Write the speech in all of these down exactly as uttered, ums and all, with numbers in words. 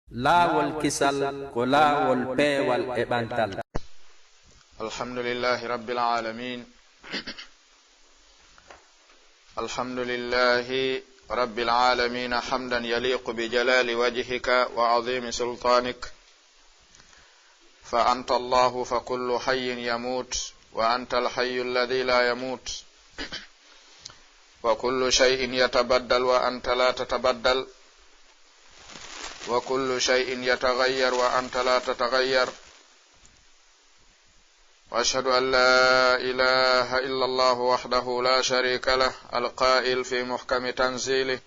Laawol kisal ko laawol peewal e ɓantal. الحمد لله رب العالمين. الحمد لله رب العالمين، حمدا يليق بجلال وجهك وعظيم سلطانك، فأنت الله، فكل حي يموت وأنت الحي الذي لا يموت، وكل شيء يتبدل وأنت لا تتبدل، وكل شيء يتغير وأنت لا تتغير. وأشهد أن لا إله إلا الله وحده لا شريك له، القائل في محكم تنزيله: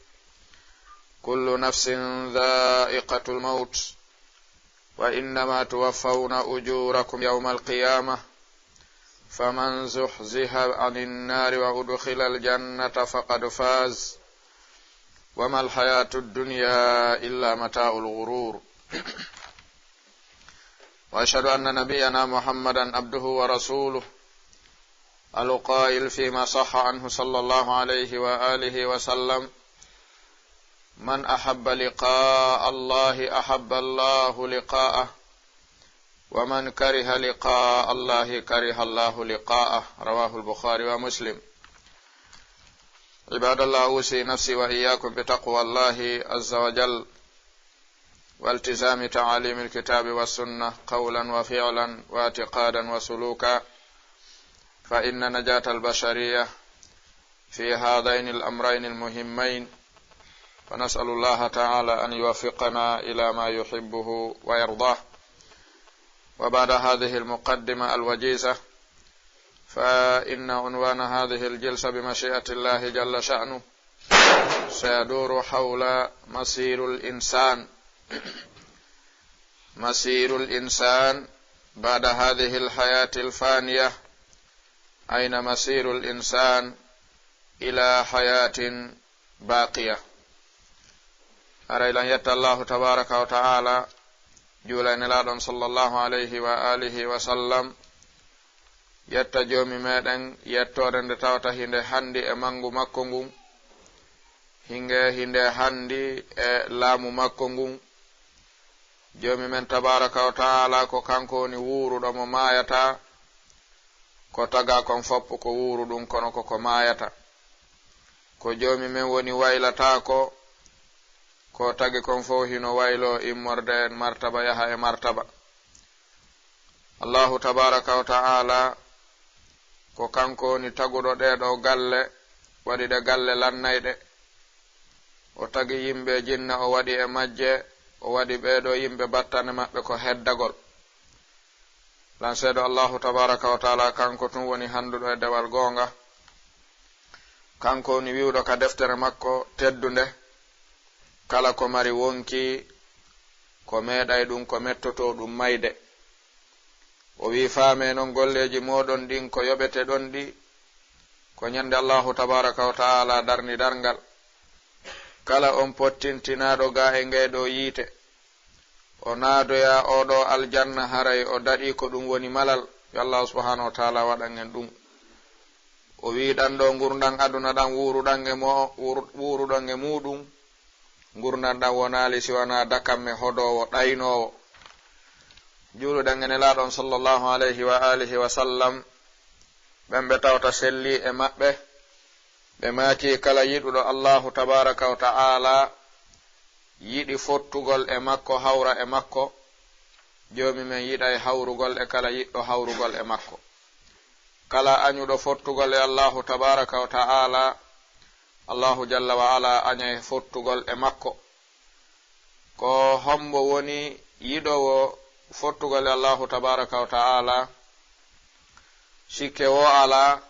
كل نفس ذائقة الموت، وإنما توفون أجوركم يوم القيامة، فمن زحزح عن النار وأدخل الجنة فقد فاز، وما الحياة الدنيا إلا متاع الغرور. وأشهد أن نبينا محمدا عبده ورسوله، القائل فيما صح عنه صلى الله عليه وآله وسلم: من أحب لقاء الله أحب الله لقاءه، ومن كره لقاء الله كره الله لقاءه. رواه البخاري ومسلم. عباد الله، أوصي نفسي وإياكم بتقوى الله عز وجل، والتزام تعاليم الكتاب والسنة قولا وفعلا واعتقادا وسلوكا، فإن نجاة البشرية في هذين الأمرين المهمين، فنسأل الله تعالى أن يوفقنا إلى ما يحبه ويرضاه. وبعد هذه المقدمة الوجيزة، فإن عنوان هذه الجلسة بمشيئة الله جل شأنه سيدور حول مصير الإنسان. مصير الإنسان بعد هذه الحياة الفانية، أين مصير الإنسان إلى حياة باقية؟ Aray lan yetta Allahu tabaraka wa ta'ala, juula e Nelaaɗo on sallallahu alayhi wa alihi wa sallam, yetta Joomi meɗen yettoore nde tawata hinde handi e mangu makko ngun, hinge hinde handi e laamu makko ngun. Joomi men tabaraka wa ta'ala ko kanko woni wuuruɗo mo maayata, ko taga kon foppu ko wuuruɗun kono ko ko maayata. Ko Joomi men woni waylataako, ko tagi kon fow hino waylo immorde e martaba yaha e martaba. Allahu tabaraka wa ta'ala ko kanko woni taguɗo ɗee ɗoo galle, waɗi ɗe galle lannayɗe. O tagi yimɓe e jinna, o waɗi e majje, o waɗi ɓee ɗoo yimɓe battane maɓɓe ko heddagol. Lan seedo Allahu tabaraka wa ta'ala kanko tun woni handuɗo e dewal goonga. Kanko woni wi'uɗo ka deftere makko teddunde, kala ko mari wonki, ko meeɗay ɗun, ko mettoto ɗun mayde. O wi'i, faame non golleeji mooɗon ɗin ko yoɓete ɗon ɗi, ko ñande Allahu tabaraka wa ta'ala darni darngal. Kala on pottintinaaɗo ga e ngee ɗoo yiite, o naadoya oo ɗoo aljanna, haray o daɗi ko ɗun woni malal, yo Allahu subhanahu wa ta'ala waɗan en ɗun. O wi'i ɗan ɗoo ngurndan aduna ɗan wuuruɗan e mo-, wuur-, wuuruɗon e muuɗun, ngurndan ɗan wonaali si wanaa dakamme hodoowo, ɗaynoowo. Juuluɗen e Nelaaɗo on sallallahu alayhi wa alihi wa sallam, ɓen ɓe tawta selli e maɓɓe, ɓe maaki, kala yiɗuɗo Allahu tabaraka wa ta'ala yiɗi fottugol e makko, hawra e makko, Joomi men yiɗay hawrugol e kala yiɗɗo hawrugol e makko. Kala añuɗo fottugol e Allahu tabaraka wa ta'ala, Allahu jalla wa ala añay fottugol e makko. Ko hombo woni yiɗoowo fottugol e Allahu tabaraka wa ta'ala? Sikke wo alaa,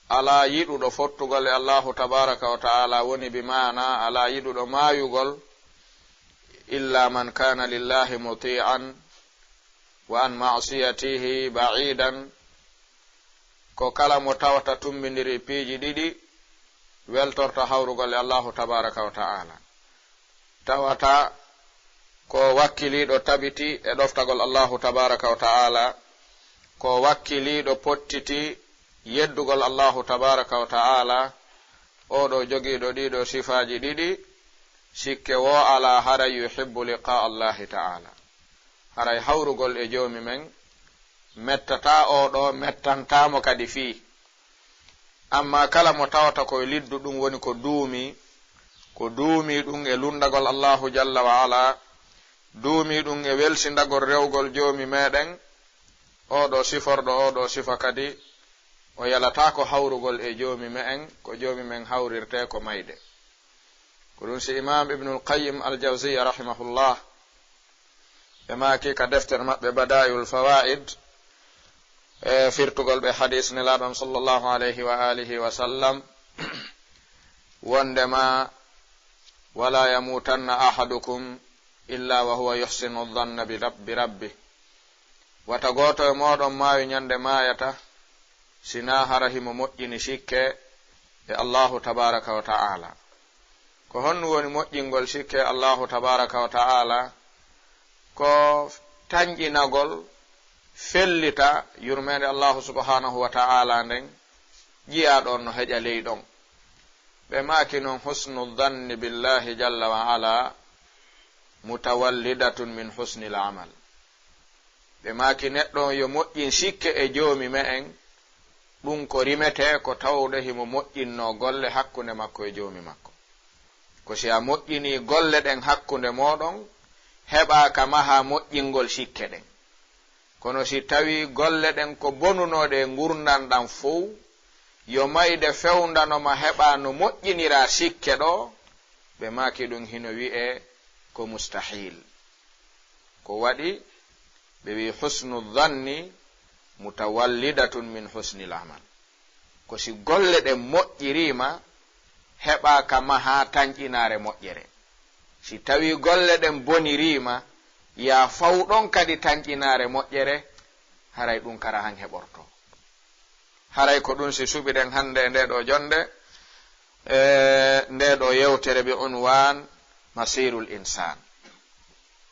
alaa yiɗuɗo fottugol e Allahu tabaraka wa ta'ala, woni bi maana alaa yiɗuɗo maayugol, illa man kana lillahi muti'an wa an ma'siyatihi ba'idan, ko kala mo tawata tumbindiri piiji ɗiɗi weltorta hawrugol e Allahu tabaraka wa ta'ala. Tawata ko wakkiliiɗo tabiti e ɗoftagol Allahu tabaraka wa ta'ala, ko wakkiliiɗo pottiti yeddugol Allahu tabaraka wa ta'ala, oo ɗoo jogiiɗo ɗii ɗoo sifaaji ɗiɗi, sikke woo alaa, haray yuhibbu liqaa Allaahi ta'aala. Haray hawrugol e Joomi men mettataa oo ɗoo, mettantaa mo kadi fii. Ammaa kala mo tawata ko e liddu ɗum woni ko duumii, ko duumii ɗum e lunndagol Allaahu jalla wa alaa, duumii ɗum e welsindagol rewgol Joomi meɗen, oo ɗoo siforɗo oo ɗoo sifa kadi, o yalataako hawrugol e Joomi me'en, ko Joomi men hawrirtee ko mayde. Ko ɗum si Imaam Ibnul Qayyim Al-Jawziyya rahimahullah, ɓe maaki ka deftere maɓɓe Badaa'ul Fawaa'id, e firtugol ɓe hadiis Nelaaɗo on sallallahu alayhi wa aalihi wa sallam, wonndema, "Walaa yamuutanna ahadukum illaa wa huwa yuhsinu dhanna bi rab-, bi rabbih." Wata gooto e mooɗon maayu ñande maayata, sinaa hara himo moƴƴini sikke e Allaahu tabaaraka wa ta'aala. Ko honɗum woni moƴƴingol sikke e Allaahu tabaaraka wa ta'aala? Ko tanƴinagol, fellita yurmeende Allaahu subhaanahu wa ta'aala nden, ƴiyaa ɗon no heƴa ley ɗon. Ɓe maaki non, "Husnu dhanni billaahi jalla wa ala mutawallidatun min husnil amal." Ɓe maaki, neɗɗo on yo moƴƴin sikke e Joomi me'en, ɗum ko rimetee ko tawde himo moƴƴinnoo golle hakkunde makko e Joomi makko. Ko si a moƴƴinii golle ɗen hakkunde mooɗon, heɓaa ka mahaa moƴƴingol sikke ɗen. Kono si tawii golle ɗen ko bonunooɗe e ngurndan ɗan fow, yo mayde fewndano ma heɓaa no moƴƴiniraa sikke ɗoo, ɓe maaki ɗum hino wi'ee ko mustahil. Ko waɗi ɓe wi'i, "Husnu dhanni mutawallidatun min husnil amal." Ko si golle ɗen moƴƴiriima, heɓaa ka mahaa tanƴinaare moƴƴere. Si tawii golle ɗen boniriima, yaa faw ɗon kadi tanƴinaare moƴƴere, haray ɗum kara han heɓortoo. Haray ko ɗum si suɓiɗen hannde e ndee ɗoo jonnde, e ndee ɗoo yewtere bi unwaan Masiirul Insaan.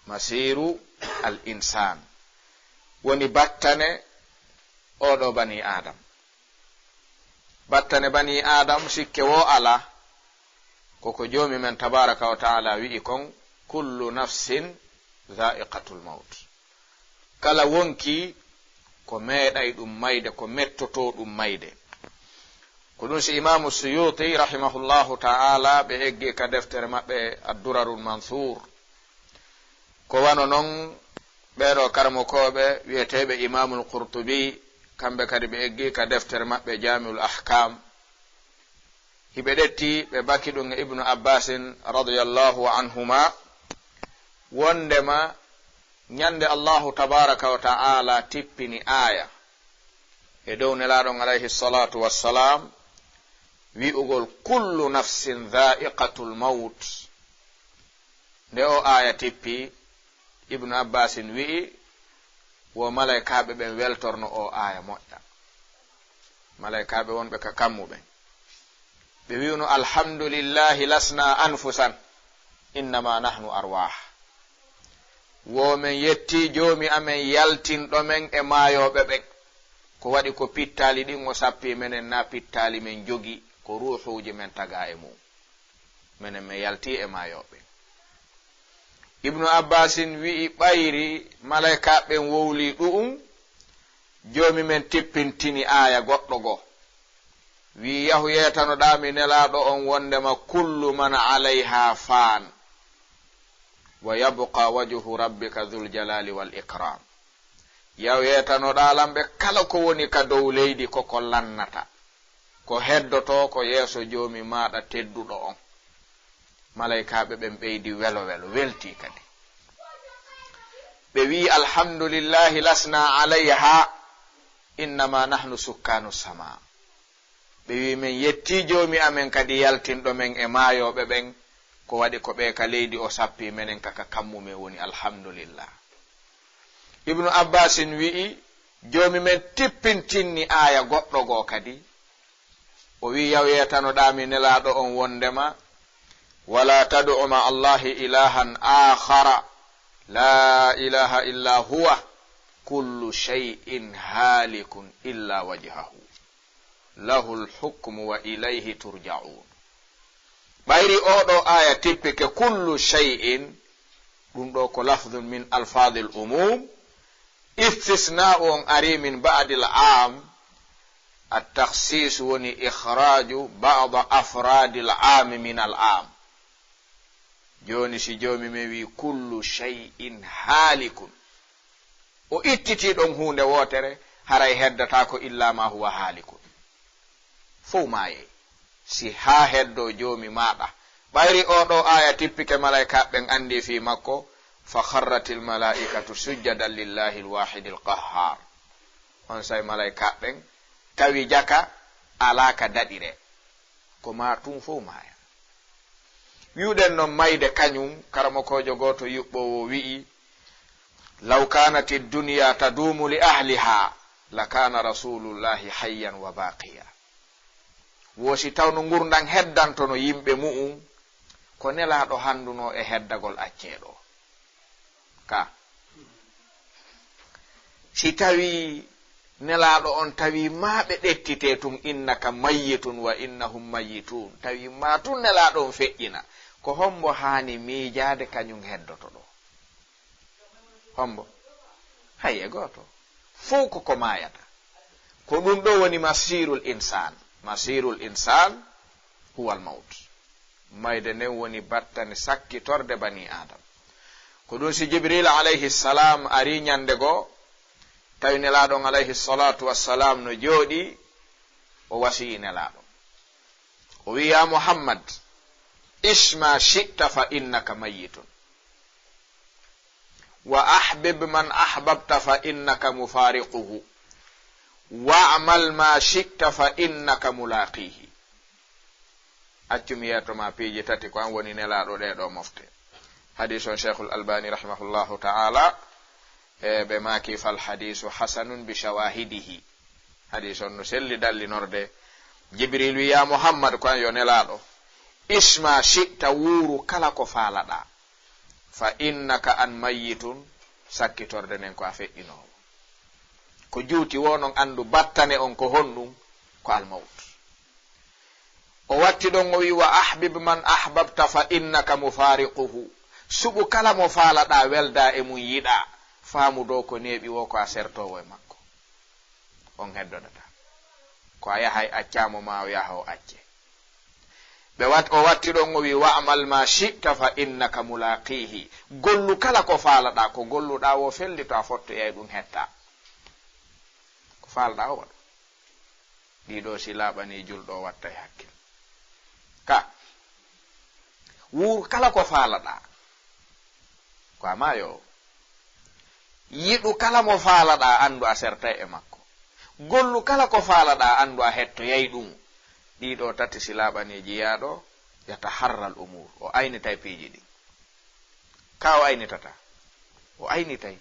Masiiru al Insaan woni battane oo ɗoo banii Aadam. Battane banii Aadam sikke woo alaa, ko ko Joomi men tabaaraka wa ta'aala wi'i kon, "Kullu nafsin dhaa'iqatul mawt." Kala wonkii ko meeɗay ɗum mayde, ko mettotoo ɗum mayde. Ko ɗum si Imaamu Suyuuti rahimahullahu ta'aala ɓe eggi ka deftere maɓɓe Ad-Durarul Mansuur. Ko wano non ɓee ɗoo karamokooɓe wi'eteeɓe Imaamul Qurtubi, kamɓe kadi ɓe eggi ka deftere maɓɓe Jaami'ul Ahkaam. Hiɓe ɗetti, ɓe baki ɗum e Ibnu Abbaasin radiyallahu anhuma, wonndema ñande Allaahu tabaaraka wa ta'aala tippini aaya e dow Nelaaɗo on alayhi salaatu wassalaam, wi'ugol, "Kullu nafsin dhaa'iqatul mawt." Nde o aaya tippi, Ibnu Abbaasin wi'i, wo malaykaaɓe ɓen weltorno o aaya moƴƴa. Malaykaaɓe wonɓe ka kammu ɓen. Ɓe wi'uno, "Alhamdulillahi lasna anfusan, innama nahnu arwah." Wo men yetti Joomi amen yaltinɗo men e maayooɓe ɓen. Ko waɗi ko pittaali ɗin o sappi menen, na pittaali men jogi, ko ruuhuuji men tagaa e mum. Menen men yalti e maayooɓe. Ibnu Abbaasin wi'i, ɓayri malaykaaɓe ɓen wowli ɗu'um, Joomi men tippintini aaya goɗɗo goo. Wi'i, "Yahu yeetanoɗaa mi Nelaaɗo on wonndema, kullu man alayha faan, wa yabqa wajhu rabbika dhul jalali wal ikram." Yahu yeetanoɗaa lan ɓe kala ko woni ka dow leydi ko ko lannata, ko heddotoo ko yeeso Joomi maaɗa tedduɗo on. Malaykaaɓe ɓen ɓeydi welo welo, weltii kadi. Ɓe wi'i, "Alhamdulillahi lasna alayha, innama nahnu sukkaanu sama." Ɓe wi'i, "Men yettii Joomi amen kadi yaltinɗo men e maayooɓe ɓen, ko waɗi ko ɓe ka leydi o sappi menen ka, ka kammu men woni, alhamdulillah." Ibnu Abbaasin wi'i, Joomi men tippintinni aaya goɗɗo goo kadi. O wi'i, "Yaw yeetanoɗaa mi Nelaaɗo on wonndema, wala tad'u ma Allahi ilahan akhara, la ilaha illa huwa, kullu shay'in halikun illa wajhahu, lahul hukmu wa ilayhi turja'un." Ɓayri oo ɗoo aaya tippike kullu shay'in, ɗum ɗoo ko lafdun min alfaadil umum, istisnaa'u on ari min ba'dil aam, at-takhsiis woni ikhraaju ba'da afraadil aami min al aam. Jooni si Joomi men wi'i, "Kullu shay'in haalikun," o ittitii ɗon huunde wootere, haray heddataako illaa maa huwa haalikun. Fow maayay, si haa heddoo Joomi maaɗa. Ɓayri oo ɗoo aaya tippike malaykaaɓe ɓen anndii fii makko, "Fa kharratil malaa'ikatu sujjadan lillaahil waahidil qahhaar." Onsay malaykaaɓe ɓen tawi jaka alaa ka daɗiree. Ko maa tun fow maaya. Wi'uɗen non mayde kañun, karamokoojo gooto yuɓɓoowo wi'i, "Law kaanati dunya taduumu li ahliha, la kaana rasuulullahi hayyan wa baaqiya." Wo si tawno ngurndan heddantono yimɓe mu'un, ko Nelaaɗo handunoo e heddagol accee ɗoo. Ka. Si tawii Nelaaɗo on tawii maa ɓe ɗettitee tun, "Innaka mayyitun wa innahum mayyitun." Tawii maa tun Nelaaɗo on feƴƴina. Ko hombo haani miijaade kañun heddoto ɗoo? Hombo? Hay e gooto. Fow ko ko maayata. Ko ɗum ɗoo woni masiirul insaan. Masiirul insaan huwal mawt. Mayde nden woni battane sakkitorde banii Aadama. Ko ɗum si Jibriil alayhi salaam ari ñande goo, tawi Nelaaɗo on alayhi salaatu wassalaam no jooɗii, o wasiyii Nelaaɗo. O wi'i, "Yaa Muhammad, ish ma shi'ta fa innaka mayyitun. Wa ahbib man ahbabta fa innaka mufaariquhu. Wa'mal ma shi'ta fa innaka mulaaqiihi." Accu mi yeeto ma piiji tati, ko an woni Nelaaɗo ɗee ɗoo mofte. Hadiis on Sheikhul Albani rahimahullahu ta'ala, e ɓe maaki, "Fal hadiisu hasanun bi shawaahidihi." Hadiis on no selli dallinorde. Jibril wi, "Yaa Muhammad, ko an yo Nelaaɗo. Ish ma shi'ta, wuuru kala ko faalaɗaa. Fa innaka an mayyitun, sakkitorde nden ko a feƴƴinoowo." Ko juuti wo non anndu battane on ko honɗum? Ko almawt. O watti ɗon o wi, "Wa ahbib man ahbabta fa innaka mufaariquhu." Suɓu kala mo faalaɗaa, weldaa e mum, yiɗaa. Faamu dow ko neeɓi wo ko a sertoowo e makko. On heddodataa. Ko a yahay accaa mo maa o yaha o accee. Ɓe wat-, o watti ɗon o wi, "Wa'mal ma shi'ta fa innaka mulaaqiihi." Gollu kala ko faalaɗaa, ko golluɗaa wo fellito a fottoyay ɗum hettaa. Ko faalaɗaa o waɗu. Ɗiɗo si laaɓanii julɗo o wattay hakkil. Ka, wuur kala ko faalaɗaa. Ko a maayo. Yiɗu kala mo faalaɗaa, anndu a sertay e makko. Gollu kala ko faalaɗaa, anndu a hettoyay ɗum. Ɗiɗo tati si laaɓanii jiyaaɗo, yataharral umuur. O aynitay piiji ɗin. Ka o aynitata? O aynitay.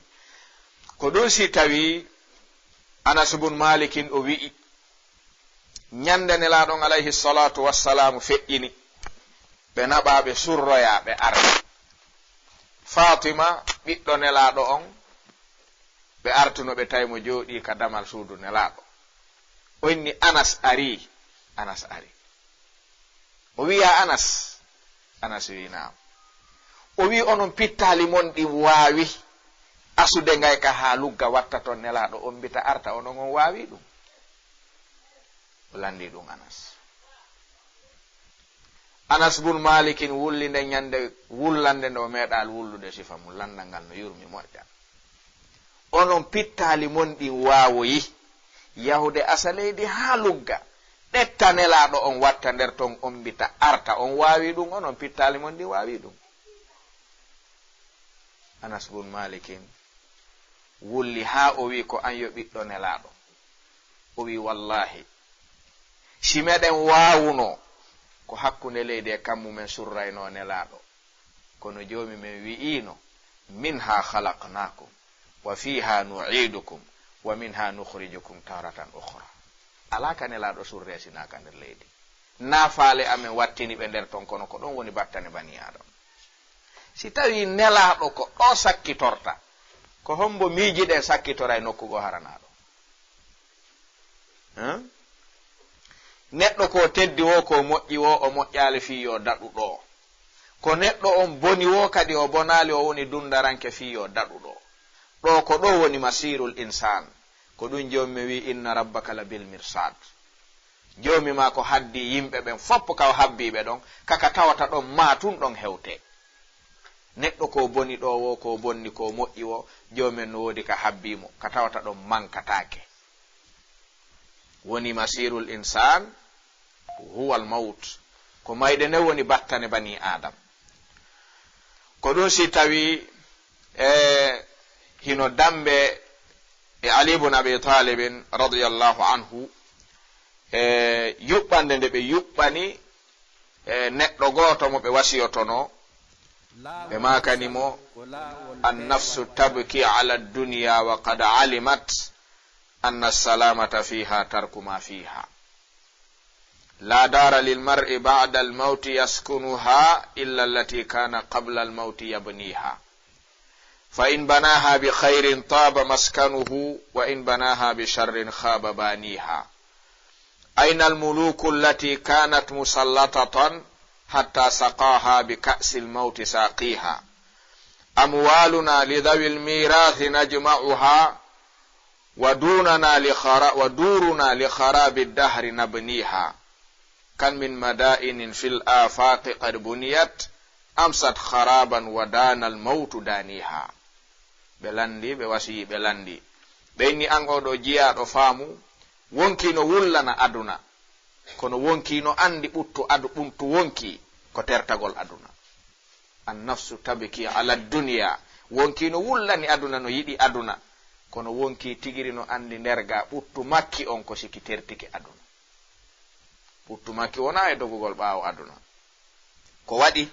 Ko ɗum si tawi Anas bun Malikin o wi'i, ñande Nelaaɗo on alayhi salaatu wassalaamu feƴƴini, ɓe naɓaa ɓe surroyaa ɓe arti. Faatima, ɓiɗɗo Nelaaɗo on, ɓe artuno ɓe tawi mo jooɗii ka damal suudu Nelaaɗo. O inni, "Anas arii." Anas ari. O wi'i, "Yaa Anas?" Anas wi'i, "Naam." O wi'i, "Onon pittaali mon ɗin waawi asude ngay ka haa lugga watta ton Nelaaɗo on mbita arta, onon on waawi ɗum?" O lanndii ɗum Anas. Anas bun Maalikin wulli nde ñande wullande nde o meeɗaali wullude sifa mum, lanndal ngal no yurmi moƴƴa. "Onon pittaali mon ɗin waawoyi yahude asa leydi haa lugga, ɗetta Nelaaɗo on watta nder ton, on mbita arta, on waawi ɗum, onon pittaali mon ɗin waawi ɗum?" Anas bun Maalikin wulli haa o wi'i, "Ko an yo ɓiɗɗo Nelaaɗo." O wi'i, "Wallaahi, si meɗen waawuno, ko hakkunde leydi e kammu men surrayno Nelaaɗo. Kono Joomi men wi'iino, 'Minhaa khalaqnaakum, wa fiihaa nu'iidukum, wa minhaa nukhrijukum taaratan ukhraa.'" Alaa ka Nelaaɗo surree si naa ka nder leydi. Naa faale amen wattini ɓe nder ton, kono ko ɗon woni battane banii Aadama. Si tawii Nelaaɗo ko ɗo sakkitorta, ko hombo miijiɗen sakkitora e nokku goo hara naa ɗo? Hein? Neɗɗo ko teddi wo, ko moƴƴi wo, o moƴƴaali fii yo daɗu ɗo. Ko neɗɗo on boni wo, kadi o bonaali, o woni dundaranke fii yo daɗu ɗo. Ɗo ko ɗo woni masirul insan. Ko ɗum Joomi wi'i, "Inna rabbaka la bil mirsad." Joomi maa ko haddi yimɓe ɓen fof ka o habbii ɓe ɗon, kaka tawata ɗon maa tun ɗon hewte. Neɗɗo ko boni ɗo wo, ko bonni, ko moƴƴi wo, Joomi en no woodi ka habbii mo, ka tawata ɗon mankataake. Woni masirul insan huwa al mawt. Ko mayde ne woni battane bani Adam. Ko ɗum si tawi, e, hino dambe e Ali ibn Abi Talibin radiyallahu anhu, e, yuɓɓande nde ɓe yuɓɓani, e, neɗɗo gooto mo ɓe wasiyotono, ɓe maakani mo, "An nafsu tabki ala dunya wa qad alimat anna salamata fiha tarku ma fiha." لا دار للمرء بعد الموت يسكنها إلا التي كان قبل الموت يبنيها. فإن بناها بخير طاب مسكنه، وإن بناها بشر خاب بانيها. أين الملوك التي كانت مسلطة حتى سقاها بكأس الموت ساقيها؟ أموالنا لذوي الميراث نجمعها، ودوننا لخرا-، ودورنا لخراب الدهر نبنيها. كم من مدائن في الآفاق قد بنيت، أمست خرابا ودان الموت دانيها. Ɓe lanndi, ɓe wasiyi, ɓe lanndi. Ɓe inni, an oo ɗoo jiyaaɗo faamu, wonkii no wullana aduna, kono wonkii no anndi ɓuttu adu-, ɓuttu wonkii ko tertagol aduna. An nafsu tabki ala dunya. Wonkii no wullani aduna, no yiɗi aduna. Kono wonkii tigiri no anndi nder ga ɓuttu makki on ko siki tertiki aduna. Ɓuttu makki wonaa e dogugol ɓaawo aduna. Ko waɗi?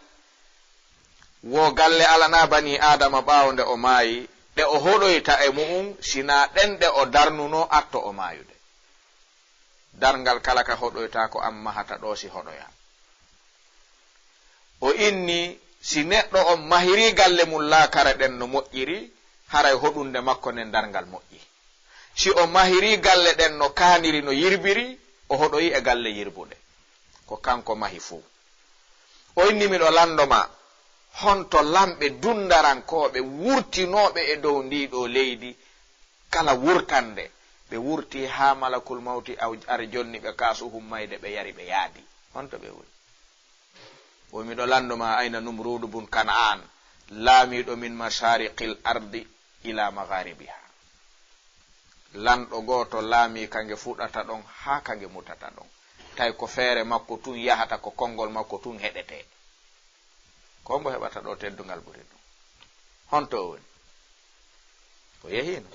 Wo galle alanaa banii Aadama ɓaawo nde o maayi, ɗe o hoɗoyta e mu'un, sinaa ɗen ɗe o darnunoo atto o maayude. Darngal kala ka hoɗoyta ko an mahata ɗoo si hoɗoya. O inni, si neɗɗo on mahirii galle mun laakara ɗen no moƴƴiri, haray hoɗunde makko nden darngal moƴƴi. Si o mahirii galle ɗen no kaaniri no yirbiri, o hoɗoyi e galle yirbude. Ko kanko mahi fuu. O inni, miɗo lanndo ma, honto lamɓe dundarankooɓe wurtinooɓe e dow ndii ɗoo leydi kala wurtande, ɓe wurti haa malakul mawti aw-, ari jonni ɓe kaasu hummayde, ɓe yari, ɓe yaadi. Honto ɓe woni? O, miɗo lanndo ma, ayna Numruudu bun Kan'aan, laamiiɗo min mashaariqil ardi ila magharibiha. Lanɗo gooto laamii ka nge fuɗata ɗon haa ka nge mutata ɗon. Tawi ko feere makko tun yahata, ko konngol makko tun heɗetee. Ko hombo heɓata ɗo teddungal ɓuri ɗum? Honto o woni? O yehiino.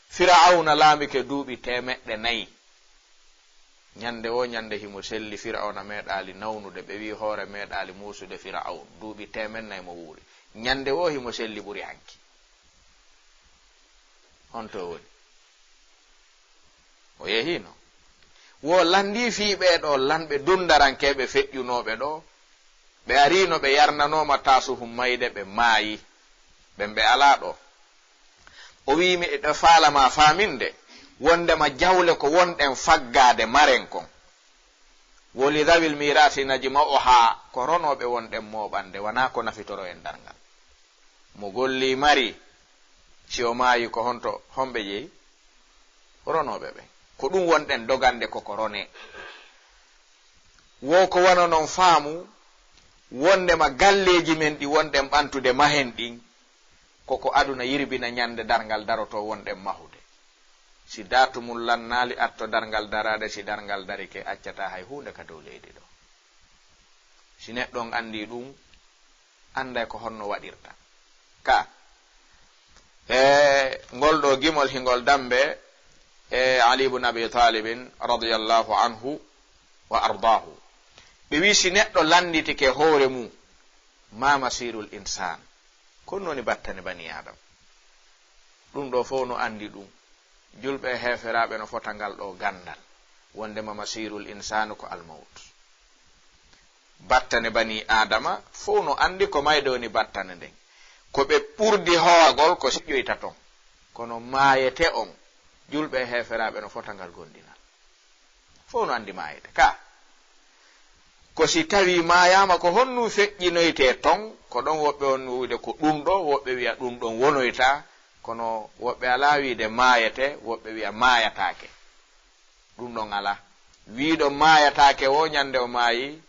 Fir'awna laamike duuɓi teemeɗɗe nayi. Ñande woo ñande himo selli, Fir'awna meeɗaali nawnude. Ɓe wi'i hoore meeɗaali muusude Fir'awn. Duuɓi teemeɗɗe nayi mo wuuri. Ñande woo himo selli ɓuri hanki. Honto o woni? O yehiino. Wo lanndii fii ɓee ɗoo lanɓe dundarankeeɓe feƴƴunooɓe ɗoo, ɓe ariino, ɓe yarnanooma taasuhun mayde, ɓe maayi. Ɓen ɓe alaa ɗoo. O wi'i, miɗo faala ma faaminde, wondema jawle ko wonɗen faggaade maren kon. Wo li dhawil miiraasi najma'uhaa, ko ronooɓe wonɗen mooɓande, wanaa ko nafitoro en darngal. Mo golli mari, si o maayi, ko honto, homɓe jeyi? Ronooɓe ɓen. Ko ɗum wonɗen dogande, ko ko ronee. Wo ko wano non faamu, wondema galleeji men ɗi wonɗen ɓantude mahen ɗin, ko ko aduna yirbina ñande darngal darotoo wonɗen mahude. Si daatu mum lannaali, atto darngal daraade, si darngal darike, accataa hay huunde ka dow leydi ɗoo. Si neɗɗo on anndii ɗum, annday ko honno waɗirta. Ka, e ngol ɗoo gimol hingol dambe e Ali ibn Abi Talibin radiyallahu anhu wa ardaahu. Ɓe wi'i, si neɗɗo lannditike hoore mum, ma masirul insaan, ko honno woni battane bani Aadama? Ɗum ɗoo fow no anndi ɗum. Julɓe e heeferaaɓe no fota ngal ɗoo ganndal, wondema masirul insaanu ko almawt. Battane bani Aadama fow no anndi ko mayde woni battane nden. Ko ɓe ɓurdi hoowagol ko siƴƴoyta ton. Kono maayete on, julɓe e heeferaaɓe no fota ngal gondinal. Fof no anndi maayete. Ka, ko si tawii maayaama, ko honɗum feƴƴinoytee ton? Ko ɗon woɓɓe on wi'ude ko ɗum ɗo, woɓɓe wi'a ɗum ɗon wonoyta, kono woɓɓe alaa wi'ude maayete, woɓɓe wi'a maayataake. Ɗum ɗon alaa. Wi'uɗo maayataake o, ñande o maayi,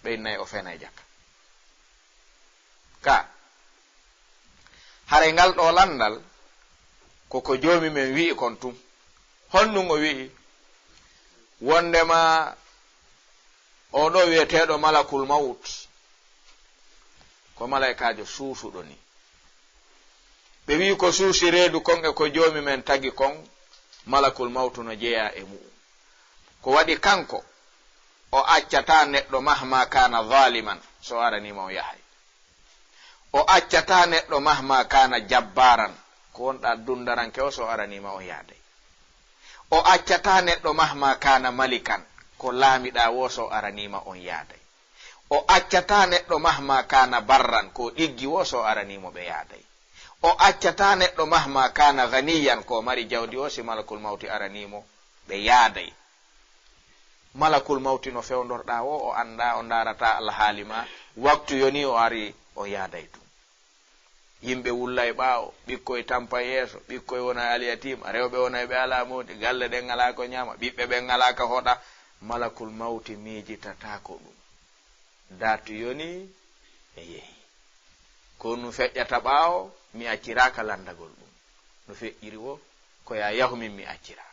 ɓe innay o fenay jaka. Ka, haray ngal ɗo lanndal, ko ko Joomi men wi'i kon tun. Honɗum o wi'i? Wonndema oo ɗoo wi'eteeɗo Malakul Mawt, ko malaykaajo suusuɗo ni. Ɓe wi'i ko suusi reedu kon e ko Joomi men tagi kon, Malakul Mawtu no jeyaa e mu'un. Ko waɗi kanko, o accataa neɗɗo mahma kaana zaaliman, so o araniima on yahay. O accataa neɗɗo mahma kaana jabbaaran, ko wonɗaa dunndaranke o, so o araniima on yaaday. O accataa neɗɗo mahma kaana malikan, ko laamiɗaa woo, so o araniima on yaaday. O accataa neɗɗo mahma kaana barran, ko ɗiggi woo, so o araniimo ɓe yaaday. O accataa neɗɗo mahma kaana ganiyan, ko mari jawdi woo, si Malakul Mawti araniimo ɓe yaaday. Malakul Mawti no fewndorɗaa woo, o anndaa, o ndaarataa alhaali maa. Waktu yonii o arii, o yaaday tun. Yimɓe wullay ɓaawo, ɓikkoy tampay yeeso, ɓikkoy wonay alyatiima, rewɓe wonay ɓe alaa moodi, galle ɗen alaa ko ñaama, ɓiɓɓe ɓen alaa ka hoɗa. Malakul Mawti miijitataako ɗum. Datu yonii, e yehi. Ko ɗum feƴƴata ɓaawo, mi acciraaka lanndagol ɗum. No feƴƴiri woo, ko yaa yahu min mi acciraa.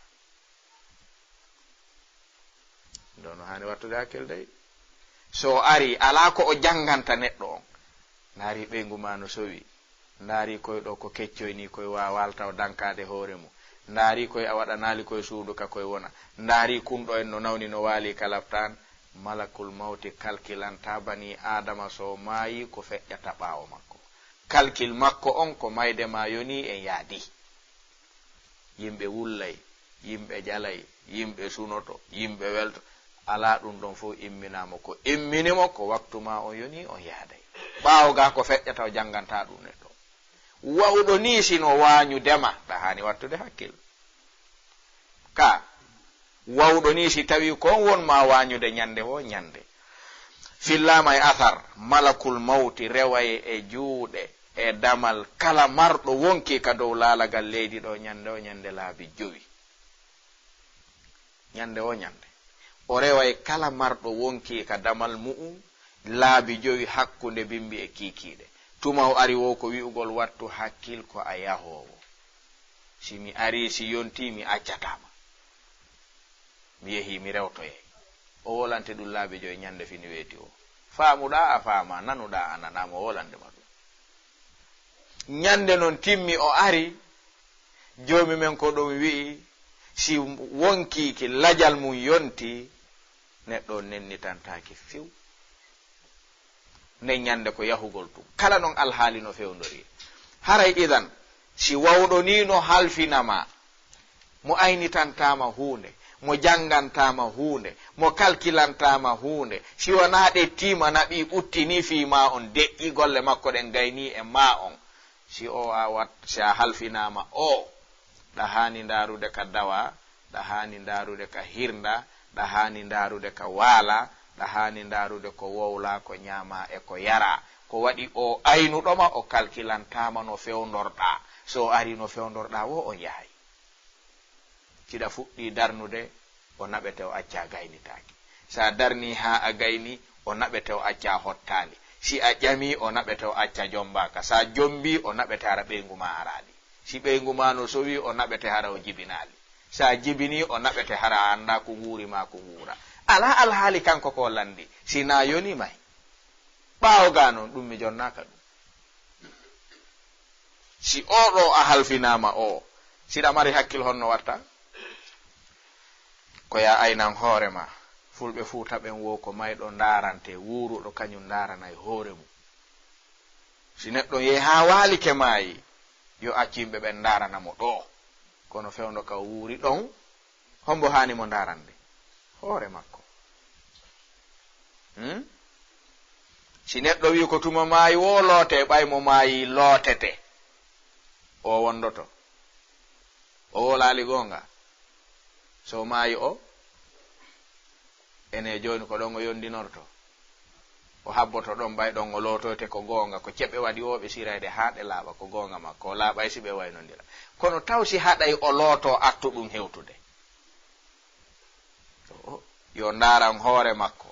Ɗo no haani wattude hakkil dey. So o arii, alaa ko o jannganta neɗɗo on. Ndaarii ɓeyngu maa no sowi. Ndaarii koy ɗo ko keccoy nii, koy waawaa taw dankaade hoore mum. Ndaarii koy a waɗanaali koy suudu ka koy wona. Ndaarii kun ɗo en no nawni no waali ka laptaan. Malakul Mawti kalkilantaa banii Aadama so maayii ko feƴƴata ɓaawo makko. Kalkil makko on ko mayde maa yonii en yaadii. Yimɓe wullay, yimɓe jalay, yimɓe sunoto, yimɓe welto. Alaa ɗum ɗon fof imminaa mo. Ko immini mo ko waktu maa on yonii, on yaaday. Ɓaawo gaa ko feƴƴata, o janngantaa ɗum neɗɗo. Wa'uɗo nii si no waañude ma, ɗa haani wattude hakkil. Ka, wa'uɗo nii si tawii ko on won maa waañude ñande woo ñande. Fillaama e asar, malakul mawti reway e juuɗe e damal kala marɗo wonkii ka dow laalagal leydi ɗo ñande o ñande laabi jowi. Ñande o ñande. O reway kala marɗo wonkii ka damal mu'un laabi jowi hakkunde bimbi e kiikiiɗe. Tuma o ari woo ko wi'ugol wattu hakkil ko a yahoowo. Si mi arii, si yontii, mi accataa ma. Mi yehii, mi rewtoyay. O wolante ɗum laabi joy ñande fini weeti o. Faamuɗaa a faamaa, nanuɗaa a nanaa, mo wolande ma ɗum. Ñande non timmi o ari, Joomi men ko ɗum wi'i, si wonkii ki lajal mum yontii, neɗɗo on nennitantaake few. Nden ñande ko yahugol tun. Kala non alhaali no fewndori. Haray idan, si wawɗo nii no halfina ma, mo aynitantaa ma huunde, mo janngantaa ma huunde, mo kalkilantaa ma huunde, si wanaa ɗe tiima naɓii ɓutti nii fii maa on deƴƴi, golle makko ɗen gaynii e maa on, si o a wat, si a halfinaama o, ɗa haani ndaarude ka dawaa, ɗa haani ndaarude ka hirndaa, ɗa haani ndaarude ka waalaa, ɗa haani ndaarude ko wowlaa, ko ñaamaa e ko yaraa. Ko waɗi o aynuɗo ma, o kalkilantaa ma no fewndorɗaa. So o arii no fewndorɗaa woo, on yahay. Si ɗa fuɗɗii darnude, o naɓete, o acca a gaynitaaki. Si a darnii haa a gaynii, o naɓete, o acca a hottaali. Si a ƴamii, o naɓete, o acca a jommbaaka. Si a jommbii, o naɓete, hara ɓeyngu maa araali. Si ɓeyngu maa no sowii, o naɓete, hara o jibinaali. Si a jibinii, o naɓete, hara a anndaa ko nguuri maa ko nguura. Alaa alhaali kanko ko o lanndii, si naa yonii may. Ɓaawo gaa non, ɗum mi jonnaaka ɗum. Si oo ɗoo a halfinaama oo, si ɗa mari hakkil, honno watta? Ko yaa aynan hoore maa. Fulɓe Fuuta ɓen woo ko mayɗo ndaarante, wuuruɗo kañum ndaaranay hoore mum. Si neɗɗo yehi haa waalike maayi, yo accu yimɓe ɓen ndaarana mo ɗoo. Kono fewndo ka o wuuri ɗon, hombo haani mo ndaarande? Hoore makko. Hmm? Si neɗɗo wi'i ko tuma maayi woo loote, ɓay mo maayi lootete, o wondoto? O wolaali goonga? So maayi o, Ene jooni ko ɗon o yondinorto. O habboto ɗon ɓay ɗon o lootoyte ko goonga, ko ceɓe waɗi o ɓe sirayde haa ɗe laaɓa ko goonga makko, o laaɓay si ɓe waynondira. Kono taw si haɗay o looto atto ɗum hewtude. O, yo ndaaran hoore makko.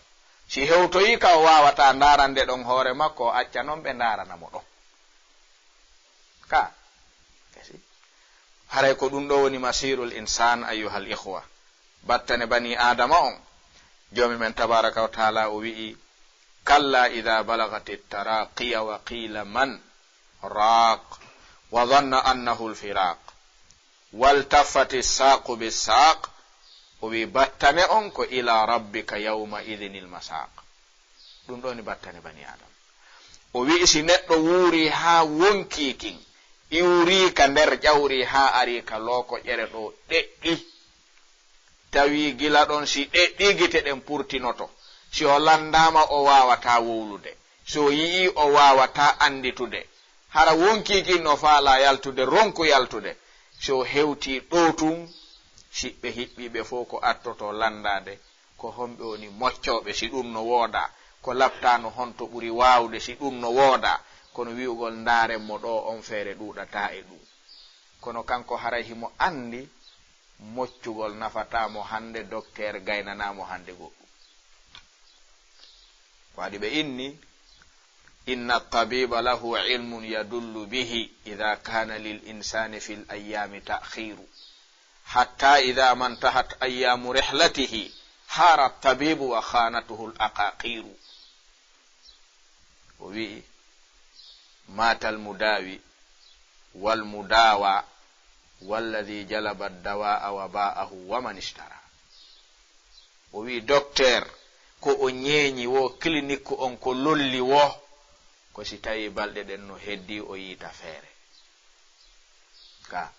Si hewtoyi ka o waawataa ndaarande ɗon hoore makko, o acca non ɓe ndaarana mo ɗon. Ka, kasi. Haray ko ɗum ɗo woni masirul insan, ayyuhal ikhwa. Battane bani Aadama on. Joomi men tabaraka wa taala o wi'i, "Kalla idha balagati taraqiya wa qila man raq, wa dhanna annahu al-firaq, waltaffati saqu bissaq." O wi'i, "Battane on ko ila rabbika yawma idhinil masaq." Ɗum ɗo ni battane bani Aadama. O wi'i, si neɗɗo wuuri haa wonkii kin, iwrii ka nder ƴawri haa arii ka looko ƴere ɗo ɗeɗɗi. Tawi gila ɗon si ɗeɗɗi gite ɗen purtinoto. Si o landaama o waawataa wowlude. Si o yi'ii o waawataa anditude. Hara wonkii kin no faalaa yaltude, ronku yaltude. Si o hewtii ɗo tun, siɓɓe hiɓɓiiɓe fow ko attoto landaade. Ko homɓe woni moccooɓe si ɗum no wooda? Ko laptaano honto ɓuri waawde si ɗum no wooda? Kono wi'ugol ndaaren mo ɗo on feere ɗuuɗataa e ɗum. Kono kanko haray himo anndi moccugol nafataa mo hannde, dokteer gaynanaa mo hannde goɗɗum. Waɗi ɓe inni, "Inna tabiba lahu ilmun yadullu bihi idha kana lil insani fil ayyami ta'khiru. Hatta idha mantahat ayyamu rihlatihi hara tabibu wa khanatuhu al aqaqiru." O wi'i, "Matal mudawi wal mudawa walladhi jalaba dawa'a wa ba'ahu wa man ishtara." O wi'i, "Dokteer, ko o ñeeñi wo, clinique on ko lolli wo, ko si tawi balɗe ɗen no heddi o yiita feere." Ka,